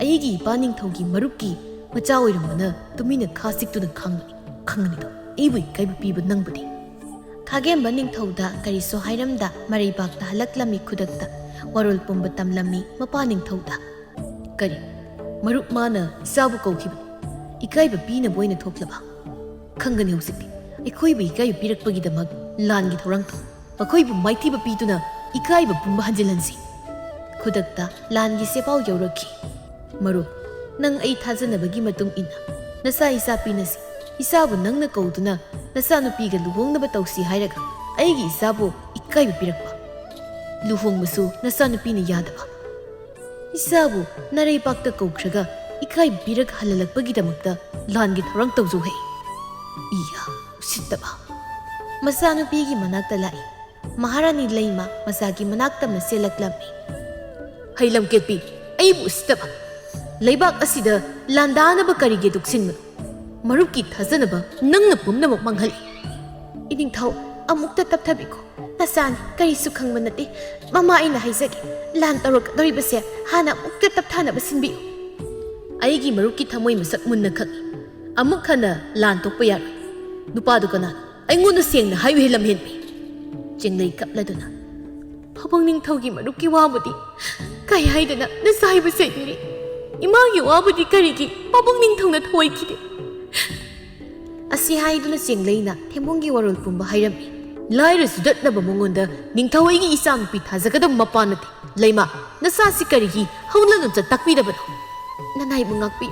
ꯑꯩꯒꯤ ꯏꯄꯥ ꯅꯤꯡꯊꯧꯒꯤ ꯃꯔꯨꯞꯀꯤ ꯃꯆꯥ ꯑꯣꯏꯔꯝꯕꯅ ꯇꯨꯃꯤꯟꯅ ꯈꯥ ꯆꯤꯛꯇꯨꯅ ꯈꯥꯡꯕꯅꯤ, ꯈꯪꯒꯅꯤꯗꯣ꯫ ꯑꯩꯕꯨ ꯏꯀꯥꯏꯕ ꯄꯤꯕ ꯅꯪꯕꯨꯗꯤ꯫ ꯈꯥꯒꯦꯝꯕ ꯅꯤꯡꯊꯧꯗ ꯀꯔꯤꯁꯨ ꯍꯥꯏꯔꯝꯗ ꯃꯔꯩꯕꯥꯛꯇ ꯍꯜꯂꯛꯂꯝꯃꯤ ꯈꯨꯗꯛꯇ꯫ ꯋꯥꯔꯣꯜ ꯄꯨꯝꯕ ꯇꯝꯂꯝꯃꯤ ꯃꯄꯥ ꯅꯤꯡꯊꯧꯗ꯫ ꯀꯔꯤ? ꯃꯔꯨꯞ ꯃꯥꯅ ꯏꯆꯥꯕꯨ ꯀꯧꯈꯤꯕꯅꯤ꯫ ꯏꯀꯥꯏꯕ ꯄꯤꯅꯕ ꯑꯣꯏꯅ ꯊꯣꯛꯂꯕ? ꯈꯪꯒꯅꯤ ꯍꯧꯖꯤꯛꯇꯤ꯫ ꯑꯩꯈꯣꯏꯕꯨ ꯏꯀꯥꯏꯕ ꯄꯤꯔꯛꯄꯒꯤꯗꯃꯛ ꯂꯥꯟꯒꯤ ꯊꯧꯔꯥꯡ ꯇꯧ꯫ ꯃꯈꯣꯏꯕꯨ ꯃꯥꯏꯊꯤꯕ ꯄꯤꯗꯨꯅ ꯏꯀꯥꯏꯕ ꯄꯨꯝꯕ ꯍꯟꯖꯤꯜꯍꯟꯁꯤ꯫ ꯈꯨꯗꯛꯇ ꯂꯥꯟꯒꯤ ꯆꯦꯄꯥꯎ ꯌꯧꯔꯛꯈꯤ꯫ ꯃꯔꯨꯞ, ꯅꯪ ꯑꯩ ꯊꯥꯖꯅꯕꯒꯤ ꯃꯇꯨꯡ ꯏꯟꯅ ꯅꯆꯥ ꯏꯆꯥ ꯄꯤꯅꯁꯤ꯫ ꯏꯆꯥꯕꯨ ꯅꯪꯅ ꯀꯧꯗꯨꯅ ꯅꯆꯥꯅꯨꯄꯤꯒ ꯂꯨꯍꯣꯡꯅꯕ ꯇꯧꯁꯤ ꯍꯥꯏꯔꯒ ꯑꯩꯒꯤ ꯏꯆꯥꯕꯨ ꯏꯀꯥꯏꯕ ꯄꯤꯔꯛꯄ꯫ ꯂꯨꯍꯣꯡꯕꯁꯨ ꯅꯆꯥꯅꯨꯄꯤꯅ ꯌꯥꯗꯕ꯫ ꯏꯆꯥꯕꯨ ꯅꯔꯩꯄꯥꯛꯇ ꯀꯧꯈ꯭ꯔꯒ ꯏꯀꯥꯏ ꯄꯤꯔꯛ ꯍꯜꯍꯜꯂꯛꯄꯒꯤꯗꯃꯛꯇ ꯂꯥꯟꯒꯤ ꯊꯧꯔꯥꯡ ꯇꯧꯖꯧ ꯍꯥꯏ꯫ ꯏꯌꯥ, ꯎꯁꯤꯠꯇꯕ꯫ ꯃꯆꯥꯅꯨꯄꯤꯒꯤ ꯃꯅꯥꯛꯇ ꯂꯥꯛꯏ꯫ ꯃꯍꯥꯔꯥꯅꯤ ꯂꯩꯃ ꯃꯆꯥꯒꯤ ꯃꯅꯥꯛ ꯇꯝꯅ ꯆꯦꯜꯂꯛꯂꯝꯃꯤ꯫ ꯍꯩ ꯂꯝꯀꯦꯠꯄꯤ, ꯑꯩꯕꯨ ꯎꯁꯤꯠꯇꯕ! ꯂꯩꯕꯥꯛ ꯑꯁꯤꯗ ꯂꯥꯟꯗꯥꯅꯕ ꯀꯔꯤꯒꯤ ꯇꯨꯛꯁꯤꯟꯕꯅꯣ? ꯃꯔꯨꯞꯀꯤ ꯊꯥꯖꯅꯕ ꯅꯪꯅ ꯄꯨꯝꯅꯃꯛ ꯃꯥꯡꯍꯜꯂꯤ꯫ ꯏꯅꯤꯡꯊꯧ, ꯑꯃꯨꯛꯇ ꯇꯞꯊꯕꯤꯈꯣ꯫ ꯅꯆꯥꯅꯤ, ꯀꯔꯤꯁꯨ ꯈꯪꯕ ꯅꯠꯇꯦ꯫ ꯃꯃꯥ, ꯑꯩꯅ ꯍꯥꯏꯖꯒꯦ, ꯂꯥꯟ ꯇꯧꯔꯛꯀꯗꯧꯔꯤꯕꯁꯦ ꯍꯥꯟꯅ ꯑꯃꯨꯛꯇ ꯇꯞꯊꯥꯅꯕ ꯁꯤꯟꯕꯤꯌꯨ꯫ ꯑꯩꯒꯤ ꯃꯔꯨꯞꯀꯤ ꯊꯃꯣꯏ ꯃꯁꯛ ꯃꯨꯟꯅ ꯈꯪꯏ꯫ ꯑꯃꯨꯛ ꯍꯟꯅ ꯂꯥꯟ ꯊꯣꯛꯄ ꯌꯥꯔꯣꯏ꯫ ꯅꯨꯄꯥꯗꯨ ꯀꯅꯥꯅꯣ? ꯑꯩꯉꯣꯟꯗ ꯁꯦꯡꯅ ꯍꯥꯏꯌꯨꯍꯦ, ꯂꯝꯍꯦꯟꯕꯤ꯫ ꯆꯦꯡꯂꯩ ꯀꯞꯂꯗꯨꯅ, ꯄꯥꯕꯨꯡ ꯅꯤꯡꯊꯧꯒꯤ ꯃꯔꯨꯞꯀꯤ ꯋꯥꯕꯨꯗꯤ ꯀꯩ ꯍꯥꯏꯗꯅ ꯅꯆꯥ ꯍꯥꯏꯕ ꯁꯦꯡꯗ꯭ꯔꯤ꯫ ꯏꯃꯥꯒꯤ ꯋꯥꯕꯨꯗꯤ ꯀꯔꯤꯒꯤ ꯄꯥꯕꯨꯡ ꯅꯤꯡꯊꯧꯅ ꯊꯧꯑꯣꯏꯈꯤꯗꯦ? ꯑꯁꯤ ꯍꯥꯏꯗꯨꯅ ꯆꯦꯡꯂꯩꯅ ꯊꯦꯝꯕꯨꯡꯒꯤ ꯋꯥꯔꯣꯜ ꯄꯨꯝꯕ ꯍꯥꯏꯔꯝꯃꯤ꯫ ꯂꯥꯏꯔ ꯆꯨꯗꯠꯅꯕ ꯃꯉꯣꯟꯗ ꯅꯤꯡꯊꯧ ꯑꯩꯒꯤ ꯏꯆꯥꯅꯨꯄꯤ ꯊꯥꯖꯒꯗꯕ ꯃꯄꯥ ꯅꯠꯇꯦ꯫ ꯂꯩꯃ, ꯅꯆꯥꯁꯤ ꯀꯔꯤꯒꯤ ꯍꯧꯅ ꯂꯣꯟꯆꯠ ꯇꯥꯛꯄꯤꯗꯕꯅꯣ? ꯅꯅꯥꯏꯕꯨ ꯉꯥꯛꯄꯤ,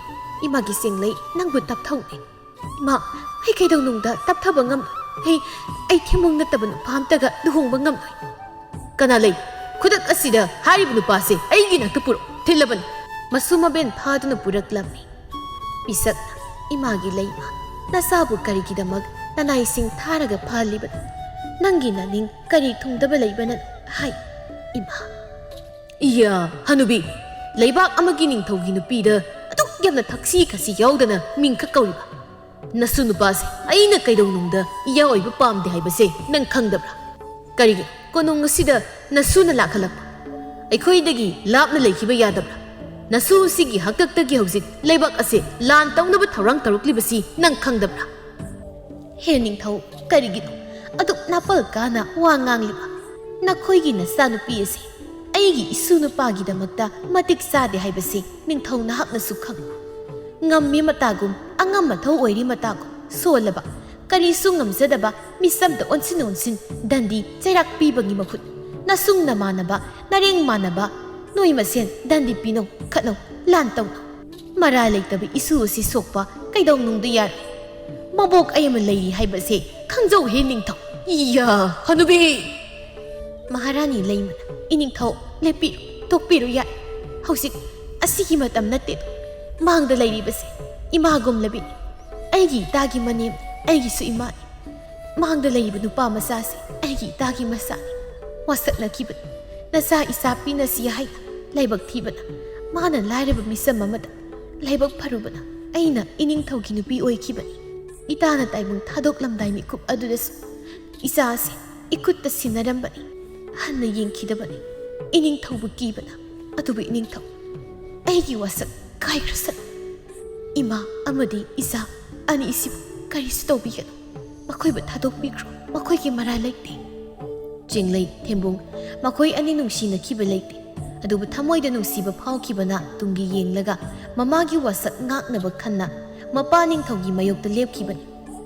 ꯏꯃꯥꯒꯤ ꯆꯦꯡꯂꯩ, ꯅꯪꯕꯨ ꯇꯞꯊꯧꯅꯦ꯫ ꯏꯃꯥ, ꯑꯩ ꯀꯩꯗꯧꯅꯨꯡꯗ ꯇꯞꯊꯕ ꯉꯝꯂꯣꯏ꯫ ꯑꯩ, ꯑꯩ ꯊꯦꯝꯕꯨꯡ ꯅꯠꯇꯕ ꯅꯨꯄꯥ ꯑꯝꯇꯒ ꯂꯨꯍꯣꯡꯕ ꯉꯝꯂꯣꯏ꯫ ꯀꯅꯥ ꯂꯩ? ꯈꯨꯗꯛ ꯑꯁꯤꯗ ꯍꯥꯏꯔꯤꯕ ꯅꯨꯄꯥꯁꯦ ꯑꯩꯒꯤ ꯅꯥꯛꯇ ꯄꯨꯔꯛꯑꯣ꯫ ꯊꯤꯜꯂꯕꯅꯤ꯫ ꯃꯁꯨ ꯃꯕꯦꯟ ꯐꯥꯗꯨꯅ ꯄꯨꯔꯛꯂꯝꯃꯤ꯫ ꯄꯤꯁꯛꯅ, ꯏꯃꯥꯒꯤ ꯂꯩꯃ, ꯅꯆꯥꯕꯨ ꯀꯔꯤꯒꯤꯗꯃꯛ ꯅꯅꯥꯏꯁꯤꯡ ꯊꯥꯔꯒ ꯐꯥꯍꯜꯂꯤꯕꯅꯣ? ꯅꯪꯒꯤ ꯅꯅꯤꯡ ꯀꯔꯤ ꯊꯨꯡꯗꯕ ꯂꯩꯕꯅꯣ? ꯍꯥꯏ꯫ ꯏꯃꯥ꯫ ꯏꯌꯥ, ꯍꯅꯨꯕꯤ, ꯂꯩꯕꯥꯛ ꯑꯃꯒꯤ ꯅꯤꯡꯊꯧꯒꯤ ꯅꯨꯄꯤꯗ ꯑꯗꯨꯛ ꯌꯥꯝꯅ ꯊꯛꯁꯤ ꯈꯥꯁꯤ ꯌꯥꯎꯗꯅ ꯃꯤꯡꯈꯛ ꯀꯧꯔꯤꯕ? ꯅꯁꯨ ꯅꯨꯄꯥꯁꯦ ꯑꯩꯅ ꯀꯩꯗꯧꯅꯨꯡꯗ ꯏꯌꯥ ꯑꯣꯏꯕ ꯄꯥꯝꯗꯦ ꯍꯥꯏꯕꯁꯦ ꯅꯪ ꯈꯪꯗꯕ꯭ꯔꯥ? ꯀꯔꯤꯒꯤ ꯀꯣꯅꯨꯡ ꯑꯁꯤꯗ ꯅꯁꯨꯅ ꯂꯥꯛꯍꯜꯂꯛꯄ? ꯑꯩꯈꯣꯏꯗꯒꯤ ꯂꯥꯞꯅ ꯂꯩꯈꯤꯕ ꯌꯥꯗꯕ꯭ꯔꯥ? ꯅꯁꯨ ꯑꯁꯤꯒꯤ ꯍꯥꯛꯇꯛꯇꯒꯤ ꯍꯧꯖꯤꯛ ꯂꯩꯕꯥꯛ ꯑꯁꯦ ꯂꯥꯟ ꯇꯧꯅꯕ ꯊꯧꯔꯥꯡ ꯇꯧꯔꯛꯂꯤꯕꯁꯤ ꯅꯪ ꯈꯪꯗꯕ꯭ꯔꯥ? ꯍꯦ ꯅꯤꯡꯊꯧ, ꯀꯔꯤꯒꯤꯅꯣ ꯑꯗꯨꯛ ꯅꯥꯄꯜ ꯀꯥꯅ ꯋꯥ ꯉꯥꯡꯂꯤꯕ? ꯅꯈꯣꯏꯒꯤ ꯅꯆꯥꯅꯨꯄꯤ ꯑꯁꯤ ꯑꯩꯒꯤ ꯏꯁꯨ ꯅꯨꯄꯥꯒꯤꯗꯃꯛꯇ ꯃꯇꯤꯛ ꯆꯥꯗꯦ ꯍꯥꯏꯕꯁꯤ ꯅꯤꯡꯊꯧ ꯅꯍꯥꯛꯅꯁꯨ ꯈꯪꯏ꯫ ꯉꯝꯃꯤ ꯃꯇꯥꯒꯨꯝ, ꯑꯉꯝ ꯑꯊꯧ ꯑꯣꯏꯔꯤ ꯃꯇꯥꯒꯨꯝ, ꯁꯣꯜꯂꯕ, ꯀꯔꯤꯁꯨ ꯉꯝꯖꯗꯕ ꯃꯤꯆꯝꯗ ꯑꯣꯟꯁꯤꯟ ꯑꯣꯟꯁꯤꯟ ꯗꯟꯗꯤ ꯆꯩꯔꯥꯛ ꯄꯤꯕꯒꯤ ꯃꯍꯨꯠ, ꯅꯁꯨꯡ ꯅꯃꯥꯟꯅꯕ, ꯅꯔꯦꯡ ꯃꯥꯟꯅꯕ, ꯅꯣꯏ ꯃꯁꯦꯟ ꯗꯟꯗꯤ ꯄꯤꯅꯧ, ꯈꯠꯅꯧ, ꯂꯥꯟ ꯇꯧꯅꯧ꯫ ꯃꯔꯥ ꯂꯩꯇꯕ ꯏꯁꯨ ꯑꯁꯤ ꯁꯣꯛꯄ ꯀꯩꯗꯧꯅꯨꯡꯗ ꯌꯥꯔꯣꯏ꯫ ꯃꯕꯣꯛ ꯑꯩ ꯑꯃ ꯂꯩꯔꯤ ꯍꯥꯏꯕꯁꯦ ꯈꯪꯖꯧ ꯍꯦ ꯅꯤꯡꯊꯧ꯫ ꯏꯌꯥ, ꯍꯅꯨꯕꯤ! ꯃꯍꯥꯔꯥꯅꯤ ꯂꯩꯃꯅ, "ꯏꯅꯤꯡꯊꯧ, ꯂꯦꯞꯄꯤꯔꯨ, ꯇꯣꯛꯄꯤꯔꯨ ꯌꯥꯏ꯫ ꯍꯧꯖꯤꯛ ꯑꯁꯤꯒꯤ ꯃꯇꯝ ꯅꯠꯇꯦ꯫ ꯃꯥꯡꯗ ꯂꯩꯔꯤꯕꯁꯤ ꯏꯃꯥꯒꯨꯝꯂꯕꯤꯅꯤ꯫ ꯑꯩꯒꯤ ꯏꯇꯥꯒꯤ ꯃꯅꯦꯝ, ꯑꯩꯒꯤꯁꯨ ꯏꯃꯥꯅꯤ꯫ ꯃꯥꯡꯗ ꯂꯩꯔꯤꯕ ꯅꯨꯄꯥ ꯃꯆꯥꯁꯤ ꯑꯩꯒꯤ ꯏꯇꯥꯒꯤ ꯃꯆꯥꯅꯤ꯫ ꯋꯥꯁꯛꯅꯈꯤꯕꯅꯤ꯫ ꯅꯆꯥ ꯏꯆꯥ ꯄꯤꯅꯁꯤ ꯍꯥꯏꯅ ꯂꯥꯏꯕꯛ ꯊꯤꯕꯅ, ꯃꯥꯅ ꯂꯥꯏꯔꯕ ꯃꯤꯁꯝ ꯑꯃꯗ ꯂꯥꯏꯕꯛ ꯐꯔꯨꯕꯅ ꯑꯩꯅ ꯏꯅꯤꯡꯊꯧꯒꯤ ꯅꯨꯄꯤ ꯑꯣꯏꯈꯤꯕꯅꯤ꯫ ꯏꯇꯥꯅ ꯇꯥꯏꯕꯪ ꯊꯥꯗꯣꯛꯂꯝꯗꯥꯏ ꯃꯤꯀꯨꯞ ꯑꯗꯨꯗꯁꯨ ꯏꯆꯥ ꯑꯁꯤ ꯏꯈꯨꯠꯇ ꯁꯤꯟꯅꯔꯝꯕꯅꯤ꯫ ꯍꯟꯅ ꯌꯦꯡꯈꯤꯗꯕꯅꯤ꯫ ꯏꯅꯤꯡꯊꯧꯕꯨ ꯀꯤꯕꯅ꯫ ꯑꯗꯨꯕꯨ ꯏꯅꯤꯡꯊꯧ, ꯑꯩꯒꯤ ꯋꯥꯁꯛ ꯀꯥꯏꯈ꯭ꯔꯁꯅꯨ꯫ ꯏꯃꯥ ꯑꯃꯗꯤ ꯏꯆꯥ ꯑꯅꯤꯁꯤꯕꯨ ꯀꯔꯤꯁꯨ ꯇꯧꯕꯤꯒꯅꯨ꯫ ꯃꯈꯣꯏꯕꯨ ꯊꯥꯗꯣꯛꯄꯤꯈ꯭ꯔꯣ꯫ ꯃꯈꯣꯏꯒꯤ ꯃꯔꯥꯜ ꯂꯩꯇꯦ꯫" ꯆꯦꯡꯂꯩ, ꯊꯦꯝꯕꯨꯡ, ꯃꯈꯣꯏ ꯑꯅꯤ ꯅꯨꯡꯁꯤꯅꯈꯤꯕ ꯂꯩꯇꯦ꯫ ꯑꯗꯨꯕꯨ ꯊꯃꯣꯏꯗ ꯅꯨꯡꯁꯤꯕ ꯐꯥꯎꯈꯤꯕꯅ ꯇꯨꯡꯒꯤ ꯌꯦꯡꯂꯒ ꯃꯃꯥꯒꯤ ꯋꯥꯁꯛ ꯉꯥꯛꯅꯕ ꯈꯟꯅ ꯃꯄꯥ ꯅꯤꯡꯊꯧꯒꯤ ꯃꯥꯌꯣꯛꯇ ꯂꯦꯞꯈꯤꯕꯅꯤ꯫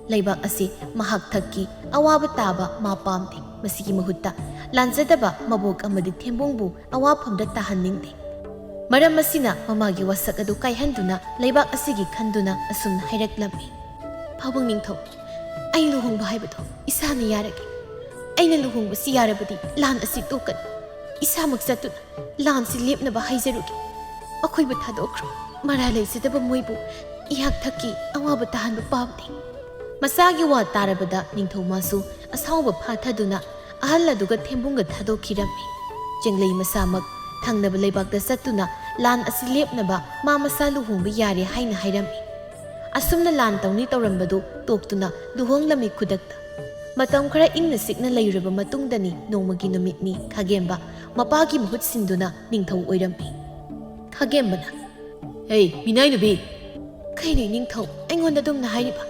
ꯂꯩꯕꯥꯛ ꯑꯁꯤ ꯃꯍꯥꯛ ꯊꯛꯀꯤ ꯑꯋꯥꯕ ꯇꯥꯕ ꯃꯥ ꯄꯥꯝꯗꯦ꯫ ꯃꯁꯤꯒꯤ ꯃꯍꯨꯠꯇ ꯂꯥꯟꯖꯗꯕ ꯃꯕꯣꯛ ꯑꯃꯗꯤ ꯊꯦꯝꯕꯨꯡꯕꯨ ꯑꯋꯥꯐꯝꯗ ꯇꯥꯍꯟꯅꯤꯡꯗꯦ꯫ ꯃꯔꯝ ꯑꯁꯤꯅ ꯃꯃꯥꯒꯤ ꯋꯥꯁꯛ ꯑꯗꯨ ꯀꯥꯏꯍꯟꯗꯨꯅ ꯂꯩꯕꯥꯛ ꯑꯁꯤꯒꯤ ꯈꯟꯗꯨꯅ ꯑꯁꯨꯝꯅ ꯍꯥꯏꯔꯛꯂꯝꯃꯤ: "ꯄꯥꯕꯨꯡ ꯅꯤꯡꯊꯧ, ꯑꯩ ꯂꯨꯍꯣꯡꯕ ꯍꯥꯏꯕꯗꯣ ꯏꯁꯥꯅ ꯌꯥꯔꯒꯦ꯫ ꯑꯩꯅ ꯂꯨꯍꯣꯡꯕꯁꯤ ꯌꯥꯔꯕꯗꯤ ꯂꯥꯟ ꯑꯁꯤ ꯇꯣꯛꯀꯅꯤ꯫ ꯏꯁꯥꯃꯛ ꯆꯠꯇꯨꯅ ꯂꯥꯟꯁꯤ ꯂꯦꯞꯅꯕ ꯍꯥꯏꯖꯔꯨꯒꯦ꯫ ꯃꯈꯣꯏꯕꯨ ꯊꯥꯗꯣꯛꯈ꯭ꯔꯣ꯫ ꯃꯔꯥꯜ ꯂꯩꯖꯗꯕ ꯃꯣꯏꯕꯨ ꯏꯍꯥꯛ ꯊꯛꯀꯤ ꯑꯋꯥꯕ ꯇꯥꯍꯟꯕ ꯄꯥꯝꯗꯦ꯫" ꯃꯆꯥꯒꯤ ꯋꯥ ꯇꯥꯔꯕꯗ ꯅꯤꯡꯊꯧ ꯃꯥꯁꯨ ꯑꯁꯥꯎꯕ ꯐꯥꯊꯗꯨꯅ ꯑꯍꯜ ꯑꯗꯨꯒ ꯊꯦꯝꯕꯨꯡꯒ ꯊꯥꯗꯣꯛꯈꯤꯔꯝꯃꯤ꯫ ꯆꯦꯡꯂꯩ ꯃꯁꯥꯃꯛ ꯊꯪꯅꯕ ꯂꯩꯕꯥꯛꯇ ꯆꯠꯇꯨꯅ ꯂꯥꯟ ꯑꯁꯤ ꯂꯦꯞꯅꯕ ꯃꯥ ꯃꯁꯥ ꯂꯨꯍꯣꯡꯕ ꯌꯥꯔꯦ ꯍꯥꯏꯅ ꯍꯥꯏꯔꯝꯃꯤ꯫ ꯑꯁꯨꯝꯅ ꯂꯥꯟ ꯇꯧꯅꯤ ꯇꯧꯔꯝꯕꯗꯨ ꯇꯣꯛꯇꯨꯅ ꯂꯨꯍꯣꯡꯂꯝꯃꯤ ꯈꯨꯗꯛꯇ꯫ ꯃꯇꯝ ꯈꯔ ꯏꯪꯅ ꯆꯤꯛꯅ ꯂꯩꯔꯨꯔꯕ ꯃꯇꯨꯡꯗꯅꯤ ꯅꯣꯡꯃꯒꯤ ꯅꯨꯃꯤꯠꯅꯤ ꯈꯥꯒꯦꯝꯕ ꯃꯄꯥꯒꯤ ꯃꯍꯨꯠ ꯁꯤꯟꯗꯨꯅ ꯅꯤꯡꯊꯧ ꯑꯣꯏꯔꯝꯃꯤ꯫ ꯈꯥꯒꯦꯝꯕꯅ, "ꯍꯦ, ꯃꯤꯅꯥꯏ ꯅꯨꯄꯤ!" "ꯀꯩꯅꯣ ꯏꯅꯤꯡꯊꯧ ꯑꯩꯉꯣꯟꯗ ꯑꯗꯨꯝꯅ ꯍꯥꯏꯔꯤꯕ?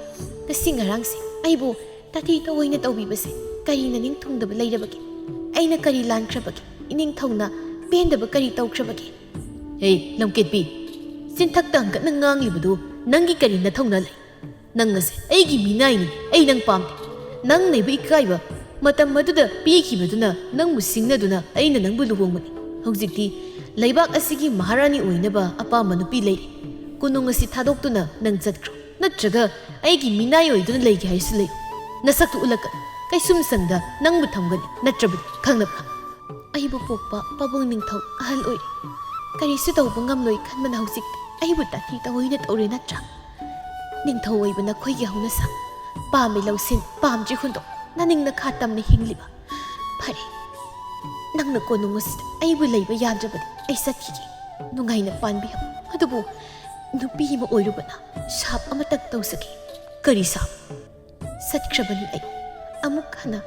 ꯉꯁꯤ ꯉꯔꯥꯡꯁꯦ ꯑꯩꯕꯨ ꯇꯥꯊꯤ ꯇꯧꯑꯣꯏꯅ ꯇꯧꯕꯤꯕꯁꯦ ꯀꯔꯤ ꯅꯅꯤꯡ ꯊꯨꯡꯗꯕ ꯂꯩꯔꯕꯒꯦ? ꯑꯩꯅ ꯀꯔꯤ ꯂꯥꯟꯈ꯭ꯔꯕꯒꯦ? ꯏꯅꯤꯡꯊꯧꯅ ꯄꯦꯟꯗꯕ ꯀꯔꯤ ꯇꯧꯈ꯭ꯔꯕꯒꯦ?" "ꯍꯦ, ꯂꯝꯀꯦꯠꯄꯤ, ꯆꯤꯟꯊꯛꯇ ꯍꯪꯒꯠꯅ ꯉꯥꯡꯂꯤꯕꯗꯨ ꯅꯪꯒꯤ ꯀꯔꯤ ꯅꯊꯧꯅꯥ ꯂꯩ? ꯅꯪ ꯑꯁꯦ ꯑꯩꯒꯤ ꯃꯤꯅꯥꯏꯅꯤ, ꯑꯩ ꯅꯪ ꯄꯥꯝꯗꯦ꯫ ꯅꯪꯅ ꯑꯩꯕꯨ ꯏꯀꯥꯏꯕ ꯃꯇꯝ ꯑꯗꯨꯗ ꯄꯤꯈꯤꯕꯗꯨꯅ ꯅꯪꯕꯨ ꯁꯤꯡꯅꯗꯨꯅ ꯑꯩꯅ ꯅꯪꯕꯨ ꯂꯨꯍꯣꯡꯕꯅꯤ꯫ ꯍꯧꯖꯤꯛꯇꯤ ꯂꯩꯕꯥꯛ ꯑꯁꯤꯒꯤ ꯃꯍꯥꯔꯥꯅꯤ ꯑꯣꯏꯅꯕ ꯑꯄꯥꯝꯕ ꯅꯨꯄꯤ ꯂꯩꯔꯦ꯫ ꯀꯣꯅꯨꯡ ꯑꯁꯤ ꯊꯥꯗꯣꯛꯇꯨꯅ ꯅꯪ ꯆꯠꯈ꯭ꯔꯣ, ꯅꯠꯇ꯭ꯔꯒ ꯑꯩꯒꯤ ꯃꯤꯅꯥꯏ ꯑꯣꯏꯗꯨꯅ ꯂꯩꯒꯦ ꯍꯥꯏꯔꯁꯨ ꯂꯩꯌꯨ꯫ ꯅꯁꯛꯇꯨ ꯎꯠꯂꯛꯀꯅꯨ꯫ ꯀꯩꯁꯨꯝꯁꯪꯗ ꯅꯪꯕꯨ ꯊꯝꯒꯅꯤ, ꯅꯠꯇ꯭ꯔꯕꯗꯤ ꯈꯪꯅꯕ꯭ꯔꯥ? ꯑꯩꯕꯨ ꯄꯣꯛꯄ ꯄꯥꯕꯨꯡ ꯅꯤꯡꯊꯧ ꯑꯍꯜ ꯑꯣꯏꯔꯦ꯫ ꯀꯔꯤꯁꯨ ꯇꯧꯕ ꯉꯝꯂꯣꯏ ꯈꯟꯕꯅ ꯍꯧꯖꯤꯛ ꯑꯩꯕꯨ ꯇꯥꯊꯤ ꯇꯧꯑꯣꯏꯅ ꯇꯧꯔꯦ ꯅꯠꯇ꯭ꯔꯥ? ꯅꯤꯡꯊꯧ ꯑꯣꯏꯕ ꯅꯈꯣꯏꯒꯤ ꯍꯧꯅꯁꯥ, ꯄꯥꯝꯃꯤ ꯂꯧꯁꯤꯟ, ꯄꯥꯝꯗ꯭ꯔꯤ ꯍꯨꯟꯗꯣꯛ, ꯅꯅꯤꯡ ꯅꯈꯥ ꯇꯝꯅ ꯍꯤꯡꯂꯤꯕ꯫ ꯐꯔꯦ, ꯅꯪꯅ ꯀꯣꯅꯨꯡ ꯑꯁꯤꯗ ꯑꯩꯕꯨ ꯂꯩꯕ ꯌꯥꯗ꯭ꯔꯕꯗꯤ ꯑꯩ ꯆꯠꯈꯤꯒꯦ꯫ ꯅꯨꯡꯉꯥꯏꯅ ꯄꯥꯟꯕꯤꯌꯨ꯫ ꯑꯗꯨꯕꯨ ꯅꯨꯄꯤ ꯑꯃ ꯑꯣꯏꯔꯨꯕꯅ ꯁꯥꯞ ꯑꯃꯇꯪ ꯇꯧꯖꯒꯦ꯫ ꯀꯔꯤ ꯁꯥꯞ? ꯆꯠꯈ꯭ꯔꯕꯅꯤ ꯑꯩ꯫ ꯑꯃꯨꯛ ꯍꯟꯅ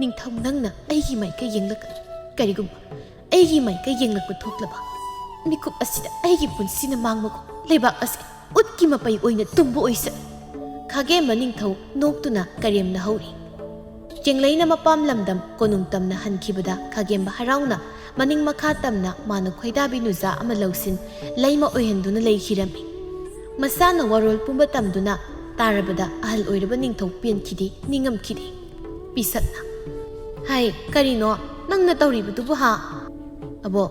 ꯅꯤꯡꯊꯧ ꯅꯪꯅ ꯑꯩꯒꯤ ꯃꯥꯏꯀꯩ ꯌꯦꯡꯂꯛꯀꯅꯨ꯫ ꯀꯔꯤꯒꯨꯝꯕ ꯑꯩꯒꯤ ꯃꯥꯏꯀꯩ ꯌꯦꯡꯂꯛꯄ ꯊꯣꯛꯂꯕ, ꯃꯤꯀꯨꯞ ꯑꯁꯤꯗ ꯑꯩꯒꯤ ꯄꯨꯟꯁꯤꯅ ꯃꯥꯡꯕꯒꯨꯝ ꯂꯩꯕꯥꯛ ꯑꯁꯤ ꯎꯠꯀꯤ ꯃꯄꯩ ꯑꯣꯏꯅ ꯇꯨꯝꯕ ꯑꯣꯏꯁꯅꯨ꯫ ꯈꯥꯒꯦꯝꯕ ꯅꯤꯡꯊꯧ ꯅꯣꯛꯇꯨꯅ ꯀꯔꯦꯝꯅ ꯍꯧꯔꯤ꯫ ꯆꯦꯡꯂꯩꯅ ꯃꯄꯥꯝ ꯂꯝꯗꯝ ꯀꯣꯅꯨꯡ ꯇꯝꯅ ꯍꯟꯈꯤꯕꯗ ꯈꯥꯒꯦꯝꯕ ꯍꯔꯥꯎꯅ ꯃꯅꯤꯡ ꯃꯈꯥ ꯇꯝꯅ ꯃꯥꯅ ꯈꯣꯏꯗꯥꯕꯤ ꯅꯨꯖꯥ ꯑꯃ ꯂꯧꯁꯤꯟ ꯂꯩꯃ ꯑꯣꯏꯍꯟꯗꯨꯅ ꯂꯩꯈꯤꯔꯝꯃꯤ꯫ ꯃꯁꯥꯅ ꯋꯥꯔꯣꯜ ꯄꯨꯝꯕ ꯇꯝꯗꯨꯅ ꯇꯥꯔꯕꯗ ꯑꯍꯜ ꯑꯣꯏꯔꯕ ꯅꯤꯡꯊꯧ ꯄꯦꯟꯈꯤꯗꯦ, ꯅꯤꯡꯉꯝꯈꯤꯗꯦ꯫ ꯄꯤꯁꯛꯅ, "ꯍꯥꯏ, ꯀꯔꯤꯅꯣ ꯅꯪꯅ ꯇꯧꯔꯤꯕꯗꯨꯕꯨ ꯍꯥ?" "ꯑꯕꯣꯛ,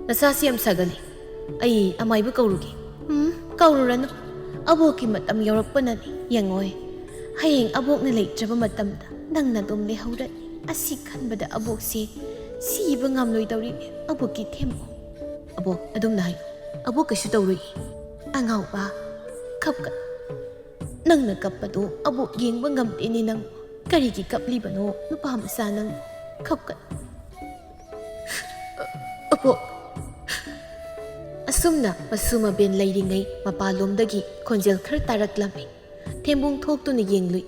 ꯅꯁꯥꯁꯤ ꯌꯥꯝ ꯁꯥꯒꯠꯂꯤ꯫ ꯑꯩ ꯑꯃꯥꯏꯕ ꯀꯧꯔꯨꯒꯦ꯫" "ꯎꯝ, ꯀꯧꯔꯨꯔꯅꯨ꯫ ꯑꯕꯣꯛꯀꯤ ꯃꯇꯝ ꯌꯧꯔꯛꯄꯅꯅꯤ, ꯌꯦꯡꯉꯣꯏ꯫ ꯍꯌꯦꯡ ꯑꯕꯣꯛꯅ ꯂꯩꯇ꯭ꯔꯕ ꯃꯇꯝꯗ ꯅꯪꯅ ꯑꯗꯨꯝ ꯂꯩꯍꯧꯔꯅꯤ꯫ ꯑꯁꯤ ꯈꯟꯕꯗ ꯑꯕꯣꯛꯁꯦ ꯁꯤꯕ ꯉꯝꯂꯣꯏꯗꯧꯔꯤꯅꯦ, ꯑꯕꯣꯛꯀꯤ ꯊꯦꯝꯕꯨ꯫" "ꯑꯕꯣꯛ, ꯑꯗꯨꯝꯅ ꯍꯥꯏꯌꯨ꯫ ꯑꯕꯣꯛ ꯀꯩꯁꯨ ꯇꯧꯔꯣꯏꯌꯦ꯫" "ꯑꯉꯥꯎꯕ, ꯀꯞꯀꯅꯨ꯫ ꯅꯪꯅ ꯀꯞꯄꯗꯣ ꯑꯕꯣꯛ ꯌꯦꯡꯕ ꯉꯝꯗꯦꯅꯦ ꯅꯪ꯫ ꯀꯔꯤꯒꯤ ꯀꯞꯂꯤꯕꯅꯣ ꯅꯨꯄꯥ ꯃꯆꯥ ꯅꯪ? ꯀꯞꯀꯅꯨ꯫ ꯑꯕꯣꯛ꯫" ꯑꯁꯨꯝꯅ ꯃꯁꯨ ꯃꯕꯦꯟ ꯂꯩꯔꯤꯉꯩ ꯃꯄꯥꯂꯣꯝꯗꯒꯤ ꯈꯣꯟꯖꯦꯜ ꯈꯔ ꯇꯥꯔꯛꯂꯝꯃꯤ꯫ ꯊꯦꯝꯕꯨꯡ ꯊꯣꯛꯇꯨꯅ ꯌꯦꯡꯂꯨꯏ꯫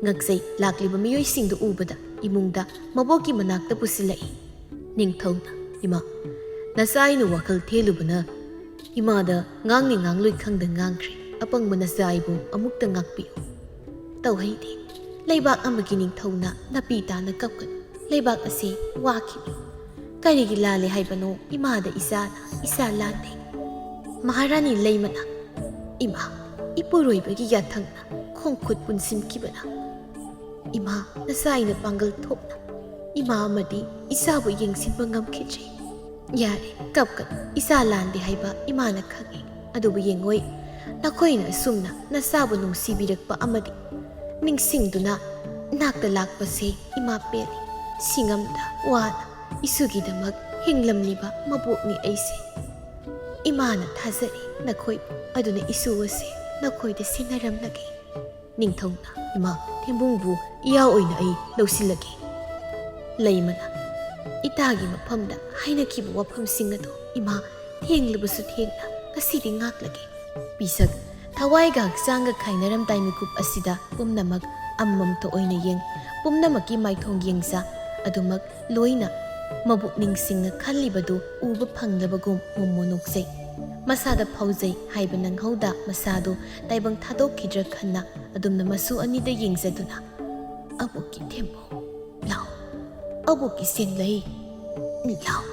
ꯉꯛꯆꯩ ꯂꯥꯛꯂꯤꯕ ꯃꯤꯑꯣꯏꯁꯤꯡꯗꯨ ꯎꯕꯗ ꯏꯃꯨꯡꯗ ꯃꯕꯣꯛꯀꯤ ꯃꯅꯥꯛꯇ ꯄꯨꯁꯤꯜꯂꯛꯏ꯫ ꯅꯤꯡꯊꯧꯅ, "ꯏꯃꯥ, ꯅꯆꯥ ꯑꯩꯅ ꯋꯥꯈꯜ ꯊꯦꯜꯂꯨꯕꯅ ꯏꯃꯥꯗ ꯉꯥꯡꯅꯤ ꯉꯥꯡꯂꯣꯏ ꯈꯪꯗ ꯉꯥꯡꯈ꯭ꯔꯦ꯫ ꯑꯄꯪꯕ ꯅꯆꯥ ꯑꯩꯕꯨ ꯑꯃꯨꯛꯇ ꯉꯥꯛꯄꯤꯌꯨ꯫" ꯇꯧꯍꯩꯗꯦ꯫ ꯂꯩꯕꯥꯛ ꯑꯃꯒꯤ ꯅꯤꯡꯊꯧꯅ ꯅꯥꯄꯤ ꯇꯥꯅ ꯀꯞꯀꯅꯨ꯫ ꯂꯩꯕꯥꯛ ꯑꯁꯤ ꯋꯥꯈꯤꯅꯤ꯫ ꯀꯔꯤꯒꯤ ꯂꯥꯜꯂꯦ ꯍꯥꯏꯕꯅꯣ ꯏꯃꯥꯗ ꯏꯆꯥꯅ? ꯏꯆꯥ ꯂꯥꯟꯗꯦ꯫ ꯃꯍꯥꯔꯥꯅꯤ ꯂꯩꯃꯅ, "ꯏꯃꯥ, ꯏꯄꯨꯔꯣꯏꯕꯒꯤ ꯌꯥꯊꯪꯅ ꯈꯣꯡ ꯈꯨꯠ ꯄꯨꯟꯁꯤꯟꯈꯤꯕꯅ ꯏꯃꯥ, ꯅꯆꯥ ꯑꯩꯅ ꯄꯥꯡꯒꯜ ꯊꯣꯛꯅ ꯏꯃꯥ ꯑꯃꯗꯤ ꯏꯆꯥꯕꯨ ꯌꯦꯡꯁꯤꯟꯕ ꯉꯝꯈꯤꯗ꯭ꯔꯦ꯫ ꯌꯥꯔꯦ, ꯀꯞꯀꯅꯨ꯫ ꯏꯆꯥ ꯂꯥꯟꯗꯦ ꯍꯥꯏꯕ ꯏꯃꯥꯅ ꯈꯪꯉꯤ꯫ ꯑꯗꯨꯕꯨ ꯌꯦꯡꯉꯣꯏ, ꯅꯈꯣꯏꯅ ꯑꯁꯨꯝꯅ ꯅꯆꯥꯕꯨ ꯅꯨꯡꯁꯤꯕꯤꯔꯛꯄ ꯑꯃꯗꯤ ꯅꯤꯡꯁꯤꯡꯗꯨꯅ ꯅꯥꯛꯇ ꯂꯥꯛꯄꯁꯦ ꯏꯃꯥ ꯄꯦꯜꯂꯤ꯫ ꯁꯤꯡꯉꯝꯗ ꯋꯥꯅ ꯏꯁꯨꯒꯤꯗꯃꯛ ꯍꯤꯡꯂꯝꯂꯤꯕ ꯃꯕꯣꯛꯅꯤ ꯑꯩꯁꯦ꯫ ꯏꯃꯥꯅ ꯊꯥꯖꯔꯤ ꯅꯈꯣꯏꯕꯨ, ꯑꯗꯨꯅ ꯏꯁꯨ ꯑꯁꯦ ꯅꯈꯣꯏꯗ ꯁꯤꯟꯅꯔꯝꯂꯒꯦ꯫ ꯅꯤꯡꯊꯧꯅ, ꯏꯃꯥ, ꯊꯦꯝꯕꯨꯡꯕꯨ ꯏꯌꯥ ꯑꯣꯏꯅ ꯑꯩ ꯂꯧꯁꯤꯜꯂꯒꯦ꯫ ꯂꯩꯃꯅ, ꯏꯇꯥꯒꯤ ꯃꯐꯝꯗ ꯍꯥꯏꯅꯈꯤꯕ ꯋꯥꯐꯝꯁꯤꯡ ꯑꯗꯨ ꯏꯃꯥ ꯊꯦꯡꯂꯕꯁꯨ ꯊꯦꯡꯅ ꯉꯁꯤꯗꯤ ꯉꯥꯛꯂꯒꯦ꯫ ꯄꯤꯁꯛ, ꯊꯋꯥꯏꯒ ꯍꯛꯆꯥꯡꯒ ꯈꯥꯏꯅꯔꯝꯗꯥꯏ ꯃꯤꯀꯨꯞ ꯑꯁꯤꯗ ꯄꯨꯝꯅꯃꯛ ꯑꯃꯃꯝꯇ ꯑꯣꯏꯅ ꯌꯦꯡ, ꯄꯨꯝꯅꯃꯛꯀꯤ ꯃꯥꯏꯊꯣꯡ ꯌꯦꯡꯖ, ꯑꯗꯨꯃꯛ ꯂꯣꯏꯅ ꯃꯕꯨꯛꯅꯤꯡꯁꯤꯡꯅ ꯈꯜꯂꯤꯕꯗꯨ ꯎꯕ ꯐꯪꯂꯕꯒꯨꯝ ꯃꯣꯃꯣ ꯅꯣꯛꯆꯩ꯫ ꯃꯁꯥꯗ ꯐꯥꯎꯖꯩ ꯍꯥꯏꯕ ꯅꯪꯍꯧꯗ ꯃꯁꯥꯗꯨ ꯇꯥꯏꯕꯪ ꯊꯥꯗꯣꯛꯈꯤꯗ꯭ꯔꯥ ꯈꯟꯅ ꯑꯗꯨꯝꯅ ꯃꯁꯨ ꯑꯅꯤꯗ ꯌꯦꯡꯖꯗꯨꯅ, "ꯑꯕꯣꯛꯀꯤ ꯊꯦꯝꯕꯣ, ꯂꯥꯎ꯫ ꯑꯕꯣꯛꯀꯤ ꯁꯦꯟꯂꯩ, ꯂꯥꯎ꯫"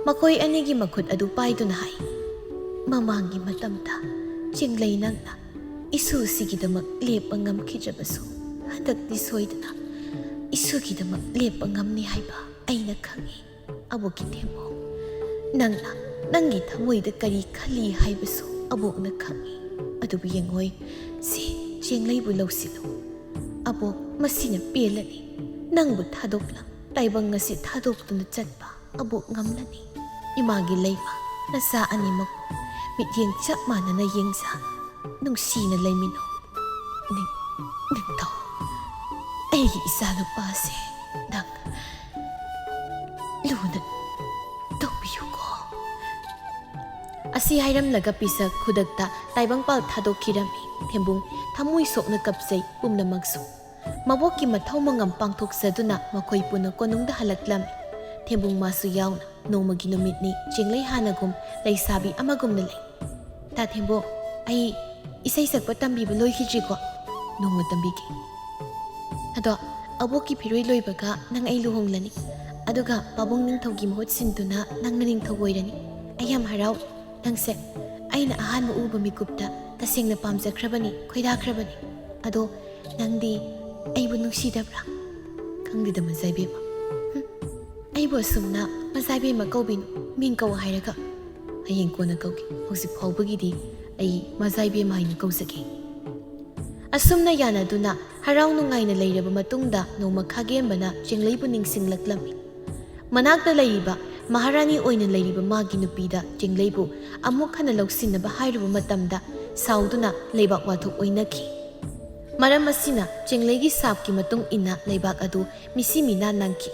ꯃꯈꯣꯏ ꯑꯅꯤꯒꯤ ꯃꯈꯨꯠ ꯑꯗꯨ ꯄꯥꯏꯗꯨꯅ ꯍꯥꯏ, "ꯃꯃꯥꯡꯒꯤ ꯃꯇꯝꯗ ꯆꯦꯡꯂꯩ ꯅꯪꯅ ꯏꯁꯨꯁꯤꯒꯤꯗꯃꯛ ꯂꯦꯞꯄ ꯉꯝꯈꯤꯗ꯭ꯔꯕꯁꯨ, ꯍꯟꯗꯛꯇꯤ ꯁꯣꯏꯗꯅ ꯏꯁꯨꯒꯤꯗꯃꯛ ꯂꯦꯞꯄ ꯉꯝꯅꯤ ꯍꯥꯏꯕ ꯑꯩꯅ ꯈꯪꯏ꯫ ꯑꯕꯣꯛꯀꯤ ꯊꯦꯝꯕꯣ, ꯅꯪꯅ ꯅꯪꯒꯤ ꯊꯃꯣꯏꯗ ꯀꯔꯤ ꯈꯜꯂꯤ ꯍꯥꯏꯕꯁꯨ ꯑꯕꯣꯛꯅ ꯈꯪꯏ꯫ ꯑꯗꯨꯕꯨ ꯌꯦꯡꯉꯣꯏ, ꯁꯦ, ꯆꯦꯡꯂꯩꯕꯨ ꯂꯧꯁꯤꯜꯂꯨ꯫ ꯑꯕꯣꯛ, ꯃꯁꯤꯅ ꯄꯦꯜꯂꯅꯤ꯫ ꯅꯪꯕꯨ ꯊꯥꯗꯣꯛꯂꯝ ꯇꯥꯏꯕꯪ ꯑꯁꯤ ꯊꯥꯗꯣꯛꯇꯨꯅ ꯆꯠꯄ ꯑꯕꯣꯛ ꯉꯝꯂꯅꯤ꯫" ꯏꯃꯥꯒꯤ ꯂꯩꯃ, ꯅꯆꯥ ꯑꯅꯤꯃꯛꯄꯨ ꯃꯤꯠꯌꯦꯡ ꯆꯞ ꯃꯥꯟꯅꯅ ꯌꯦꯡꯖ, ꯅꯨꯡꯁꯤꯅ ꯂꯩꯃꯤꯟꯅꯧ꯫ ꯅꯤꯡ-, ꯅꯤꯡꯊꯧ, ꯑꯩꯒꯤ ꯏꯆꯥꯅꯨꯄꯥꯁꯦ ꯅꯪ ꯂꯨꯅ ꯇꯧꯕꯤꯌꯨꯀꯣ꯫ ꯑꯁꯤ ꯍꯥꯏꯔꯝꯂꯒ ꯄꯤꯁꯛ ꯈꯨꯗꯛꯇ ꯇꯥꯏꯕꯪꯄꯥꯜ ꯊꯥꯗꯣꯛꯈꯤꯔꯝꯃꯤ꯫ ꯊꯦꯝꯕꯨꯡ ꯊꯃꯣꯏ ꯁꯣꯛꯅ ꯀꯞꯆꯩ꯫ ꯄꯨꯝꯅꯃꯛꯁꯨ ꯃꯕꯣꯛꯀꯤ ꯃꯊꯧ ꯃꯉꯝ ꯄꯥꯡꯊꯣꯛꯆꯗꯨꯅ ꯃꯈꯣꯏ ꯄꯨꯟꯅ ꯀꯣꯅꯨꯡꯗ ꯍꯜꯂꯛꯂꯝꯃꯤ꯫ ꯊꯦꯝꯕꯨꯡ ꯃꯥꯁꯨ ꯌꯥꯎꯅ ꯅꯣꯡꯃꯒꯤ ꯅꯨꯃꯤꯠꯅꯤ꯫ ꯆꯦꯡꯂꯩ ꯍꯥꯟꯅꯒꯨꯝ ꯂꯩꯁꯥꯕꯤ ꯑꯃꯒꯨꯝꯅ ꯂꯩ꯫ "ꯇꯥ ꯊꯦꯝꯕꯣ, ꯑꯩ ꯏꯁꯩ ꯁꯛꯄ ꯇꯝꯕꯤꯕ ꯂꯣꯏꯈꯤꯗ꯭ꯔꯤꯀꯣ꯫ ꯅꯣꯡꯃ ꯇꯝꯕꯤꯒꯦ꯫ ꯑꯗꯣ ꯑꯕꯣꯛꯀꯤ ꯐꯤꯔꯣꯏ ꯂꯣꯏꯕꯒ ꯅꯪ ꯑꯩ ꯂꯨꯍꯣꯡꯂꯅꯤ꯫ ꯑꯗꯨꯒ ꯄꯥꯕꯨꯡ ꯅꯤꯡꯊꯧꯒꯤ ꯃꯍꯨꯠ ꯁꯤꯟꯗꯨꯅ ꯅꯪꯅ ꯅꯤꯡꯊꯧ ꯑꯣꯏꯔꯅꯤ꯫ ꯑꯩ ꯌꯥꯝ ꯍꯔꯥꯎ꯫ ꯅꯪꯁꯦ ꯑꯩꯅ ꯑꯍꯥꯟꯕ ꯎꯕ ꯃꯤꯀꯨꯞꯇ ꯇꯁꯦꯡꯅ ꯄꯥꯝꯖꯈ꯭ꯔꯕꯅꯤ, ꯈꯣꯏꯗꯥꯈ꯭ꯔꯕꯅꯤ꯫ ꯑꯗꯣ ꯅꯪꯗꯤ ꯑꯩꯕꯨ ꯅꯨꯡꯁꯤꯗꯕ꯭ꯔꯥ?" "ꯈꯪꯗꯦꯗ ꯃꯖꯥ ꯏꯕꯦꯝꯃ꯫ ꯍꯨꯝ, ꯑꯩꯕꯨ ꯑꯁꯨꯝꯅ ꯃꯖꯥ ꯏꯕꯦꯝꯃ ꯀꯧꯕꯤꯅꯨ, ꯃꯤꯡ ꯀꯧ ꯍꯥꯏꯔꯒ꯫" "ꯍꯌꯦꯡ ꯀꯣꯟꯅ ꯀꯧꯒꯦ, ꯍꯧꯖꯤꯛ ꯐꯥꯎꯕꯒꯤꯗꯤ ꯑꯩ ꯃꯖꯥ ꯏꯕꯦꯝꯃ ꯍꯥꯏꯅ ꯀꯧꯖꯒꯦ꯫" ꯑꯁꯨꯝꯅ ꯌꯥꯅꯗꯨꯅ ꯍꯔꯥꯎ ꯅꯨꯡꯉꯥꯏꯅ ꯂꯩꯔꯕ ꯃꯇꯨꯡꯗ, ꯅꯣꯡꯃ ꯈꯥꯒꯦꯝꯕꯅ ꯆꯦꯡꯂꯩꯕꯨ ꯅꯤꯡꯁꯤꯡꯂꯛꯂꯝꯃꯤ꯫ ꯃꯅꯥꯛꯇ ꯂꯩꯔꯤꯕ ꯃꯍꯥꯔꯥꯅꯤ ꯑꯣꯏꯅ ꯂꯩꯔꯤꯕ ꯃꯥꯒꯤ ꯅꯨꯄꯤꯗ ꯆꯦꯡꯂꯩꯕꯨ ꯑꯃꯨꯛ ꯍꯟꯅ ꯂꯧꯁꯤꯟꯅꯕ ꯍꯥꯏꯔꯨꯕ ꯃꯇꯝꯗ, ꯁꯥꯎꯗꯨꯅ ꯂꯩꯕꯥꯛ ꯋꯥꯊꯣꯛ ꯑꯣꯏꯅꯈꯤ꯫ ꯃꯔꯝ ꯑꯁꯤꯅ, ꯆꯦꯡꯂꯩꯒꯤ ꯁꯥꯞꯀꯤ ꯃꯇꯨꯡ ꯏꯟꯅ ꯂꯩꯕꯥꯛ ꯑꯗꯨ ꯃꯤꯁꯤ ꯃꯤꯅꯥ ꯅꯪꯈꯤ꯫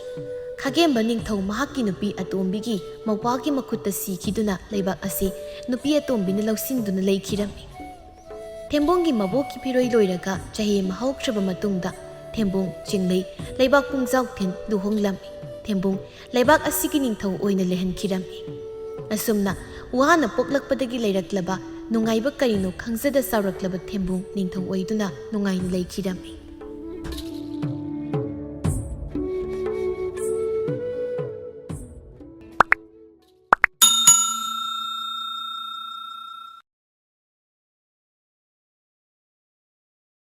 ꯈꯥꯒꯦꯝꯕ ꯅꯤꯡꯊꯧ ꯃꯍꯥꯛꯀꯤ ꯅꯨꯄꯤ ꯑꯇꯣꯝꯕꯤꯒꯤ ꯃꯧꯄ꯭ꯋꯥꯒꯤ ꯃꯈꯨꯠꯇ ꯁꯤꯈꯤꯗꯨꯅ, ꯂꯩꯕꯥꯛ ꯑꯁꯤ ꯅꯨꯄꯤ ꯑꯇꯣꯝꯕꯤꯅ ꯂꯧꯁꯤꯟꯗꯨꯅ ꯂꯩꯈꯤꯔꯝꯃꯤ꯫ ꯊꯦꯝꯕꯣꯡꯒꯤ ꯃꯕꯣꯛꯀꯤ ꯐꯤꯔꯣꯏ ꯂꯣꯏꯔꯒ ꯆꯍꯤ ꯑꯃ ꯍꯧꯈ꯭ꯔꯕ ꯃꯇꯨꯡꯗ, ꯊꯦꯝꯕꯣꯡ ꯆꯤꯡꯂꯩ ꯂꯩꯕꯥꯛ ꯄꯨꯡꯖꯥꯎꯊꯦꯟ ꯂꯨꯍꯣꯡꯂꯝꯃꯤ꯫ ꯊꯦꯝꯕꯣꯡ ꯂꯩꯕꯥꯛ ꯑꯁꯤꯒꯤ ꯅꯤꯡꯊꯧ ꯑꯣꯏꯅ ꯂꯩꯍꯟꯈꯤꯔꯝꯃꯤ꯫ ꯑꯁꯨꯝꯅ ꯋꯥꯅ ꯄꯣꯛꯂꯛꯄꯗꯒꯤ ꯂꯩꯔꯛꯂꯕ ꯅꯨꯡꯉꯥꯏꯕ ꯀꯔꯤꯅꯣ ꯈꯪꯖꯗ ꯆꯥꯎꯔꯛꯂꯕ ꯊꯦꯝꯕꯣꯡ ꯅꯤꯡꯊꯧ ꯑꯣꯏꯗꯨꯅ ꯅꯨꯡꯉꯥꯏꯅ ꯂꯩꯈꯤꯔꯝꯃꯤ꯫